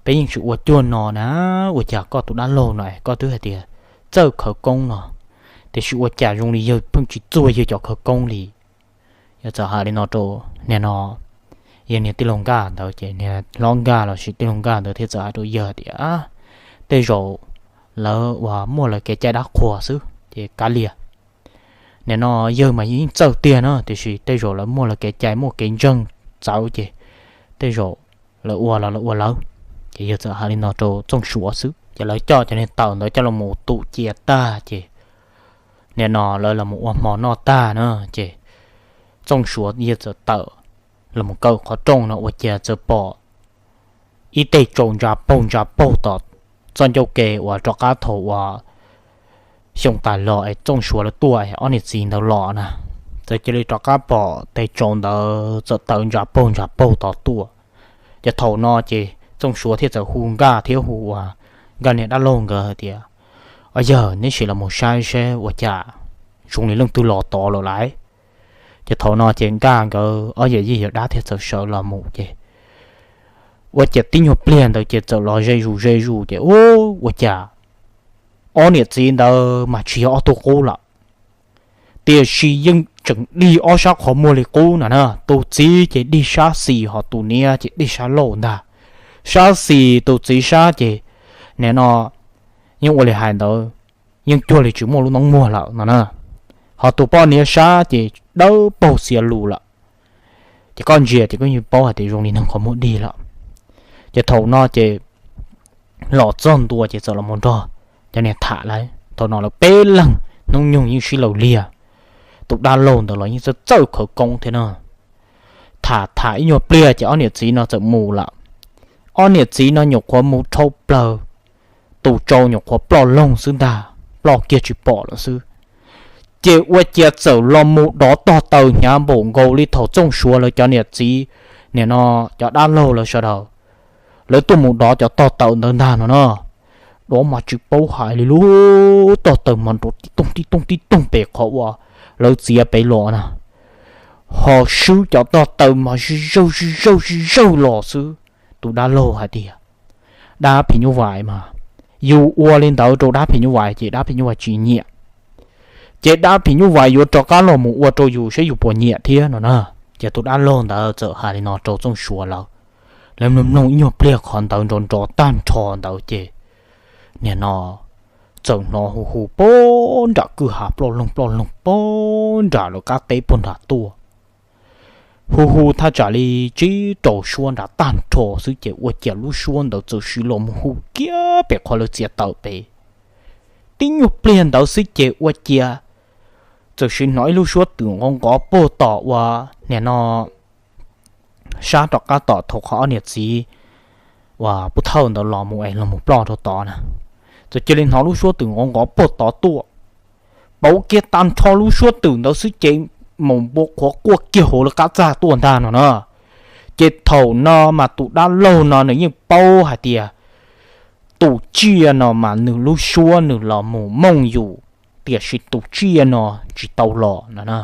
peb yeej tsis ua cuag no na, ua cas koj tus dab laug no koj twb hais tias txawj khawv koob no, tiam sis ua cas zoo li yawg pheej tsis txuag yawg cov khawv koob li? Yawg txawm hais li no rau, nim no yawg niag tij laug Nkaj ntawd ces niag hlob Nkaj los sis tij laug Nkaj ntawd thiaj txawm hais rau yawg tias, Tej zaum lawv uas muaj lawv kev cai dab qhuas xwb ces kav liam. Nim no yawg mas yeej txawj tiag na, tiam sis tej zaum lawv muaj lawv kev cai muaj kev ntseeg txawv ces tej zaum lawv ua los lawv ua lawv. Ces yawg txawm hais li no rau Txooj Suav xwb ces lawv coj cov niag taws ntawd coj los mus tu cia tag ces, nim no lawv los mus ua hmo noj tag na ces Txooj Suav yawg txawm tawm los mus kaw qhov rooj no ua cas txawm pom ib teg tsau ntsa paug ntsa paug tom txoj ncauj ke uas rov qab thaum uas xyoo tas los es Txooj Suav lawv tuaj es ob niam txiv ntawd los na. Txawm cia li rov qab pom tes tsau ntawd txawm tawv ntsa paug ntsa paug tod tuaj. Ces thaum no ces Txooj Suav thiaj txawm hu Nkaj thiab hu uas Nkaj niag dab laug nkawd hais tias, Ob yawg, neb sim los mus saib seb ua cas zoo li leej twg los tod lawm lauj. Ces thaum no ces Nkaj nkawd ob yawm yij yawm dab thiaj txawm sawv los mus ces ua cas tib nyuag pliag ntawd ces txawm los ze zus ze zus ces ua cas ob niam txiv ntawd mas tsis yog ob tug qub lawm, tiam sis yeej tseem dig ob sab qhov muag li qub no na. Tus txiv ces dig sab xis ho tus niam ces dig sab laug ntag. Sab xis tus txiv sab ces nim no yeej ua li hais ntawd, yeej cuag li tsis muaj lub noob muag lawm no na. Ho tus poj niam sab ces dawb paug xiav lus lawm. Ces koj ntsia ces koj yeej paub hais tias zoo li neeg qhov muag dig lawm. Ces thaum no ces los txog ntua ces txawm los mus nrog cov niag tham lawm. Thaum no lawv peb leeg hnub nyoog yeej sib laus liag. Tus dab laug ntawd los yeej txawj txawj khawv koob thiab no. Tham tham ib nyuag pliag ces ob niam txiv no txawm mus lawm. Ob niam txiv no nyuam qhuav mus dhau plaws, tus tsau nyuam qhuav ploj loog xwb ntag, ploj kiag tsis pom lawm xwb. Ces ua cas txawm los mus dov tog taws hnyav npaum nkaus li thaum Txooj Suav lawv cov niam txiv, nim no cov dab laug lawv sawv daws, lawv tuaj mus dov cov tog taws ntawd ntag no na. Dov mas tsis paub hais li lub tog taws mas nrov tib toog tib toog tib toog pem qhov uas lawv txiav pem los na. Ho swb cov tog taws mas zij zawj zij zawj zij zawj los xwb. Tus dab laug hais tias, dab phim nyuj vais mas, yus ua li ntawd rau dab phim nyuj vais ces dab phim nyuj vais tsis nyiam, ces dab phim nyuj vais yuav rov qab los mus ua rau yus saib yus puas nyiam thiab no na. Ces tus dab laug ntawd txawm hais li no rau Txooj Suav lawv. Lawv mloog mloog ib nyuag pliag qhov ntawd nrov nrov tag nrho ntawd ces, nim no txawm hnov hu hu puag nram kwj ha ploj loog ploj loog puag nram lawv qab teb puag nram tuaj. Hu hu thaj tsam li tsib rau suab nram tag nrho xwb ces ua cas lub suab ntawd txawm sim los mus hu kiag pem qhov lawv txiav taws pem. Tib nyuag pliag ntawd xwb ces ua cas txawm sim hnov ib lub suab twm nqov nqov puag tom uas nim no sab rov qab tom thaum qhov ob niam txiv uas Pub Thawj ntawd los mus es los mus ploj rau tod na. Txawm cia li hnov lub suab twm nqov nqov puag tod tuaj, pauv kiag tag nrho lub suab twm ntawd xwb ces mus npua qhuav quaj kiag hauv lawv qab txaj tuaj ntag no na. Ces thaum no mas tus dab laug no nws yeej paub hais tias tus tsiaj no mas nws lub suab nws los mus mooj yus, tiam sis tus tsiaj no tsis tau los no na.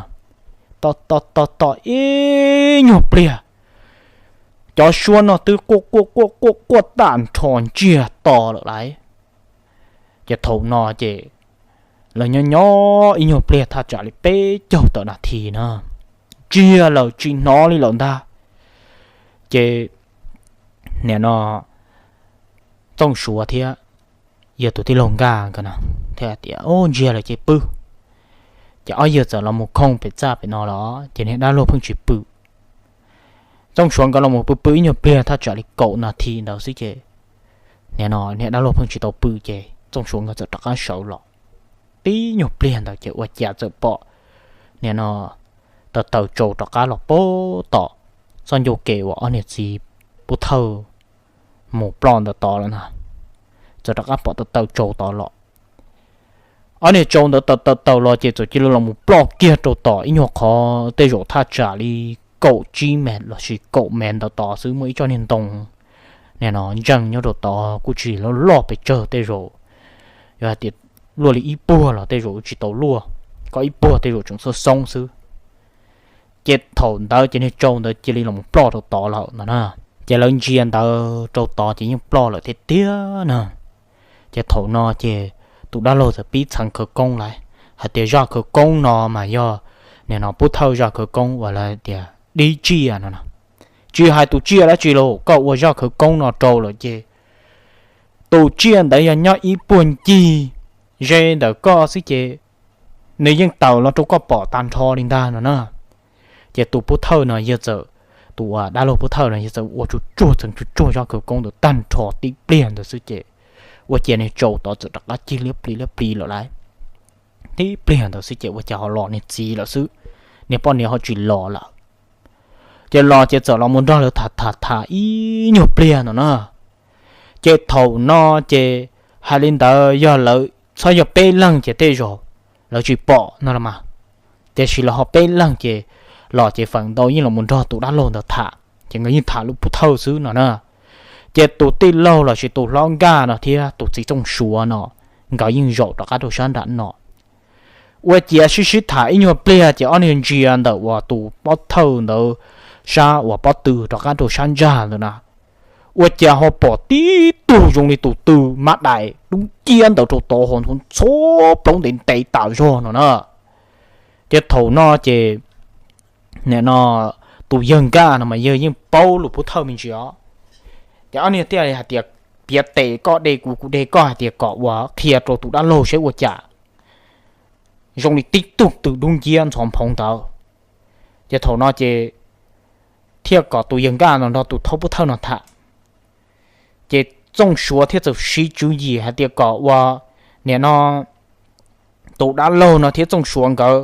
Tos tos tos ib nyuag pliag, cov suab no twb quaj quaj quaj quaj quaj tag nrho ntsiag to lawm lauj. Ces thaum no ces lawv nyob nyob ib nyuag pliag thaj tsam li peb caug tawm nas this na, ntsiag lawm tsis hnov li lawm ntag. Ces nim no Txooj Suav thiab yawg tus tij laug Nkaj nkawd thiaj tias, Ub, ntsiag lawm ces pw. Ces ob yawg txawm los mus khooj pem txaj pem no los ces niag dab laug pheej tsis pw. Txooj Suav nkawd los mus pw pw ib nyuag pliag thaj tsam li kaum nas this ntawd xwb ces nim no niag dab laug pheej tsis tau pw ces Txooj Suav nkawd txawm rov qab sawv los. Tib nyuag pliag ntawd ces ua cas txawm pom nim no taws taws tsau rov qab los puag tom txoj ncauj ke uas ob niam txiv Pub Thawj mus ploj ntawm tod lawm na. Txawm rov qab pom taw taw tsau tod los. Ob niag tsau ntawd taw taw taw los ces txawm cia li los mus ploj kiag rau tom ib nyuag qhov tej zaum thaj tsam li kaum tsib mev lossis kaum mev ntawd tod xwb, muaj ib tsob niag ntoo nim no ntseej nyob rau tod kuj tsis loj loj pes tsawg, tej zaum yog hais tias luaj li ib puag los tej zaum tsis tau luaj, koj ib puag tej zaum tseem xoob xoob xwb. Ces thaum ntawd ces niag tsau ntawd cia li los ploj rau tod lawm no na. Ces lawv ntsia ntawd rau tod ces yeej ploj lawm thiab tiag na. Ces thaum no ces tus dab laug txawm pib txheev khawv koob lawm hais tias zaj khawv koob no mas yog nim no pub thawj zaj khawv koob uas lawv tias dib tsiaj no no. Tsis hais tus tsiaj dab tsi los koj ua zaj khawv koob no rau lawm ces tus tsiaj ntawd yog nyob ib puag ncig ze ntawm koj xwb ces nws yeej tawm los rau koj pom tag nrho li ntag no na. Ces tus pub thawj no yog txawm, tus uas dab laug pub thawj no yog txawm ua tsuj tsuag txheev tsuj tsuag zaj khawv koob ntawd tag nrho tib pliag ntawd xwb ces ua cas niag tsau tod txawm rov qab cig liab plis liab plis lawm lauj. Tib pliag ntawd xwb ces ua cas ho los niag txiv lawm xwb, niag poj niam ho tsis los lawm. Ces los ces txawm los mus nrog lawv tham tham tham ib nyuag pliag no na. Ces thaum no ces hais li ntawd yog lawv txhob yog peb leeg ces tej zaum lawv tsis pom no los mas, tiam sis lawv ho peb leeg ces los ces feem ntau yeej los mus nrog tus dab laug ntawd tham ces nkawd yeej tham lub pub thawj xwb no na. Ces tus tij laug lossis tus hlob Nkaj no thiab tus txiv Txooj Suav no nkawd yeej zaum rov qab rau sab nram no. Ua ciav sib sib tham ib nyuag pliag ces ob niag ntsia ntawm uas tus pob thawj ntawd sab uas pob tw rov qab rau sab ntsag ntawd na, ua cas ho pom tib tug zoo li tus tw mab dais dub nciab ntawd rau tod ho ntxhov plaub ntev ntev tas zog no na. Ces thaum no ces nim no tus yawg Nkaj no mas yawg yeej paub lus pub thawj me ntsis os. Ces ob niag thiaj li hais tias piav tes koj de kuv, kuv de koj hais tias kom ua qhia rau tus dab laug seb ua cas zoo li tib tug tw dub nciab ntxhov nphoov ntawd. Ces thaum no ces thiaj kom tus yawg Nkaj no nrog tus thaub pub thawj no tham. Ces Txooj Suav thiaj txawm siv tswv yim hais tias kom ua nim no tus dab laug no thiab Txooj Suav nkawd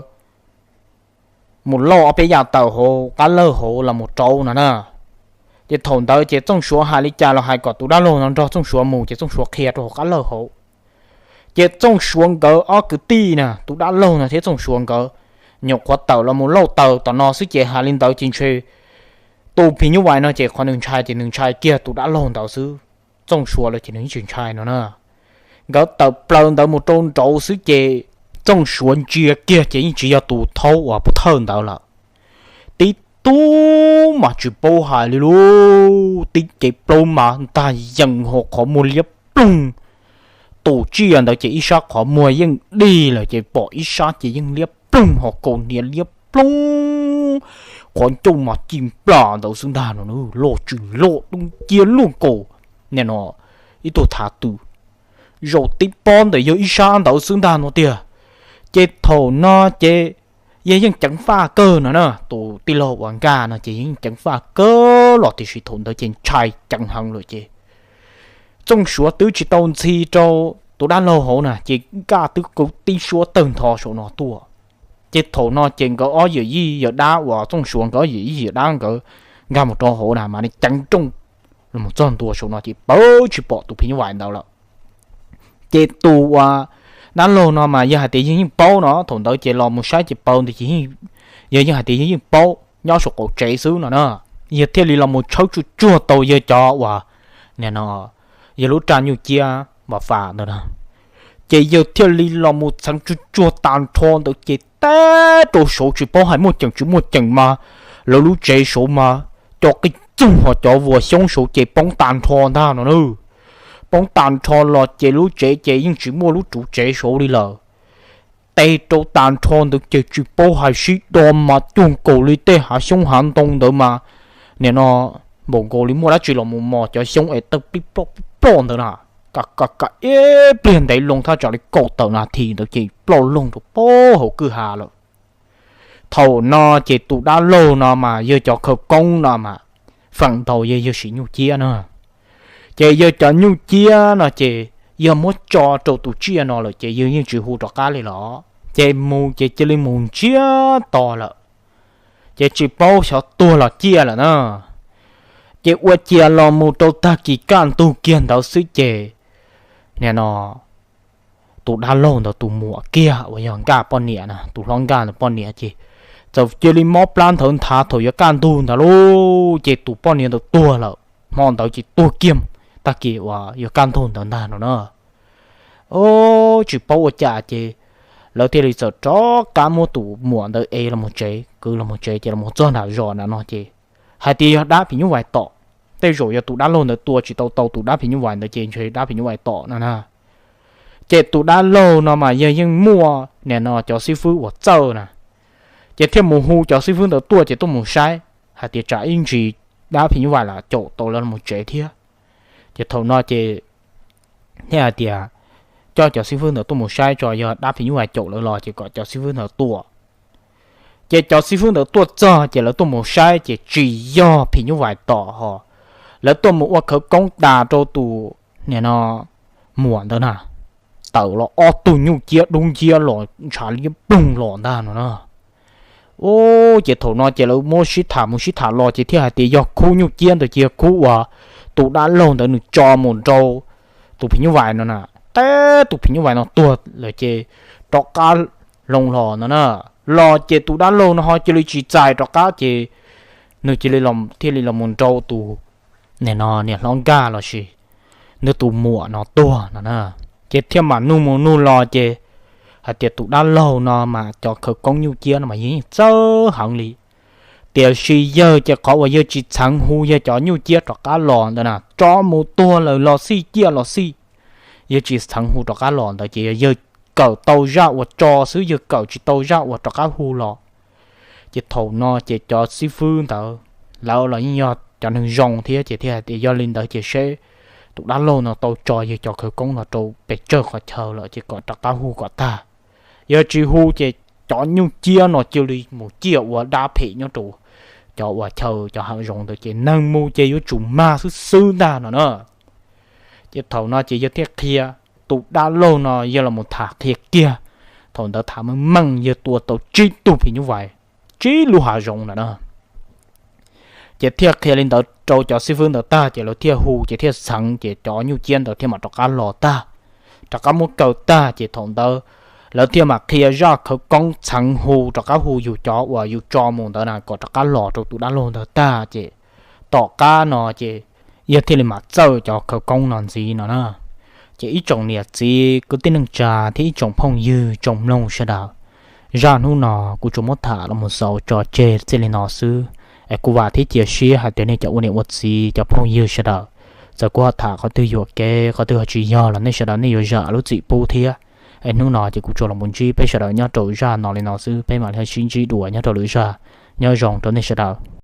mus lauj ob peb yam tawm hauv qab lawj hauv los mus rau no na. Ces thaum ntawd ces Txooj Suav hais li cas los hais kom tus dab laug no nrog Txooj Suav mus ces Txooj Suav qhia rau hauv qab lawj hauv. Ces Txooj Suav nkawd ob kwv tij na, tus dab laug no thiab Txooj Suav nkawd nyuam qhuav tawm los mus lauj taws tom no xwb ces hais li ntawd ces ntshe tus phim nyuj vais no ces qhov nws ntshai ces nws ntshai kiag tus dab laug ntawd xwb. Txooj Suav lawv ces nws tsis ntshai no na. Nkawd tawm plaws ntawd mus rau nraud xwb ces Txooj Suav ntsia kiag ces yeej tsis yog tus thaub uas pub thawj ntawd lawm. Tib tug mas tsis paub hais li lub tib cev plaub mas ntag yees ho qhov muag liab ploog. Tus tsiaj ntawd ces ib sab qhov muag yeej dig lawm ces pom ib sab ces yeej liab ploog ho kaus hniav liab ploog. Qhov ncauj mas ci nplas ntawd xwb ntag no, loj tsis loj dub nciab luaj nkaus nim no ib tug thav tw. Zaum tib pob ntawm yawg ib sab ntawd xwb ntag no tiag. Ces thaum no ces yawg yeej ceev faj kawg no na, tus tij laug uas Nkaj no ces yeej ceev faj kawg los tiam sis thaum ntawd ces ntshai ceev heev lawm ces Txooj Suav twb tsis tau ntxhi rau tus dab laug hauv na ces Nkaj twb kwv tib suab tawg ntho saum no tuaj. Ces thaum no ces nkawd ob yawm yij yawm dab uas Txooj Suav nkawd ob yawm yij yawm dab nkawd nkag mus rau hauv na mas ceev nrooj los txog ntua saum no ces pawb tsis pom tus phim nyuj vais ntawd lawm. Ces tus uas dab laug no mas yawg hais tias yawg yeej paub no, thaum ntawd ces los mus saib ces paub ntawd ces yawg yeej hais tias yawg yeej paub nyob saum qaum tsev xwb no na. Yawg thiaj li los mus tshawb tsuj tsuag tau yawg cov uas nim no yawg lub raj nyuj ciab npam fas ntawd na. Ces yawg thiaj li los mus txheev tsuj tsuag tag nrho ntawd ces teb rau saud tsis paub hais muaj ceem tsis muaj ceem mas lawv lub tsev saud mas cov qij txoog ho cov vuas xyoob saud ces poob tag nrho ntag no na. Poob tag nrho los ces lub tsev ces yeej tsis muaj lub ruv tsev saud li lawm. Teb rau tag nrho ntawd ces tsis paub hais sib do mas cuag nkaus li tej hav xyoob hav ntoo ntawd mas nim no npaum nkaus li muaj dab tsi los mus mos cov xyoob es tawg plij ploj plij ploj ntawd na. Ka ka ka ib pliag ntev loo thaj tsam li kaum tawm nas this ntawd ces ploj loog rau pab hauv kwj ha lawm. Thaum no ces tus dab laug no mas yawg cov khawv koob no mas feem ntau yawg yawg siv nyuj ciab na. Ces yawg cov nyuj ciab no ces yawg muab tso rau tus tsiaj no lawm ces yawg yeej tsis hu rov qab li los ces mus ces cia li mus ntsiag to lawm. Ces tsis paub xyov tuag los ciaj lawm na. Ces ua ciav los mus rau tag kis kaj ntug kiag ntawd xwb ces, nim no tus dab laug ntawd tus muam kiag uas yog Nkaj poj niam na, tus hlob Nkaj ntawd poj niam ces txawm cia li mob plab nthawv nthav thaum yuav kaj ntug ntawd lauj, ces tus poj niam ntawd tuag lawm. Hmo ntawd ces tuag kiag tag kis uas yuav kaj ntug ntawd ntag no na. Tsis paub ua cas ces lawv thiaj li txawm rov qab muab tus muam ntawd ev los tsev, kwv los tsev ces los txog nram zos na no ces hais tias yog dab phim nyuj vais tom. Tej zaum yog tus dab laug ntawd tua tsis tau tau tus dab phim nyuj vais ntawd ces ntshe dab phim nyuj vais tom no na. Ces tus dab laug no mas yog yeej muaj nim no cov xib fwb uas txawj na, ces thiaj mus hu cov xib fwb ntawd tuaj ces tuaj mus saib hais tias tsam ib ntsis dab phim nyuj vais lam caum tau lawv los tsev thiab. Ces thaum no ces thiaj hais tias coj cov xib fwb ntawd tuaj mus saib tso, yog dab phim nyuj vais caum lawv los ces kom cov xib fwb ntawd tuaj. Ces cov xib fwb ntawd tuaj txog ces lawv tuaj mus saib ces tsis yog phim nyuj vais tom ho. Lawv tuaj mus ua khawv koob tas rau tus nim no muam ntawd na, tawm los ob tug nyuj ciab dub nciab los ntshav liab ploog los ntag no na. Ces thaum no ces lawv muab sib tham mus sib tham los ces thiaj hais tias yog khub nyuj ciab ntawd ces yog khub uas tus dab laug ntawd nws tso mus rau tus phim nyuj vais no na. Tab tus phim nyuj vais no tuag lawm ces rov qab loo los no na. Los ces tus dab laug no ho cia li tsis txais rov qab ces nws cia li thiaj li los mus nrau tus nim no niam hlob Nkaj los sis nws tus muam no tuag no na. Ces thiaj mam nug mus nug los ces hais tias tus dab laug no mas cov khawv koob nyuj ciab no mas yog yeej txawj heev li. Tiam sis yawg ces qhov uas yawg tsis txheev hu yawg cov nyuj ciab rov qab los ntawd na, tso mus tuag lawm los xij ciaj los xij, yawg tsis txheev hu rov qab los ntawd ces yog yawg kawm tau zaj uas tso xwb, yawg kawm tsis tau zaj uas rov qab hu los. Ces thaum no ces cov xib fwb ntawd lawv los yeej yog cov neeg zoo thiab ces thiaj hais tias yog li ntawd ces seb tus dab laug no tau tso yawg cov khawv koob los rau pes tsawg qhov chaw lawm ces kom rov qab hu kom tag. Yog tsis hu ces cov nyuj ciab no cia li mus ciaj ua dab phim nyob rau cov uas chaw cov hav zoov ntawd ces neeg mus ces yuav tsum mag xwb xwb ntag no na. Ces thaum no ces yawg thiaj qhia, tus dab laug no yawg los mus tham qhia kiag, thaum ntawd tham meej meej yawg tua tau tsib tug phim nyuj vais, tsib lub hav zoov ntawd na. Ces thiaj qhia li ntawd rau cov xib fwb ntawd tag ces lawv thiaj hu ces thiaj txheev ces cov nyuj ciab ntawd thiaj mam rov qab los tag, rov qab muab kaw tag ces thaum ntawd lawv thiaj mam qhia zaj khawv koob txheev hu rov qab hu yus cov uas yus tso mus ntawd na kom rov qab los rau tus dab laug ntawd tag ces tom qab no ces yawg thiaj li mam txawj cov khawv koob no ntxiv no na. Ces ib tsoom niam txiv kwv tij neej tsa thiab ib tsoom phooj ywg tsoom mloog sawv daws, zaj hnub no kuv tsuas muab tham los mus xaus tso tseg txij li no xwb. Es kuv vam thiab cia siab hais tias nej cov ua niam ua txiv cov phooj ywg sawv daws, txawm kuv ho tham qhov twg yuam kev qhov twg ho tsis yog los nej sawv daws nej yuav zam lub txim pub thiab. Es hnub no ces kuv tsuas los mus ntsib peb sawv daws nyob rau zaj no li no xwb, peb mam li sib ntsib dua nyob rau lwm zaj. Nyob zoo rau nej sawv daws.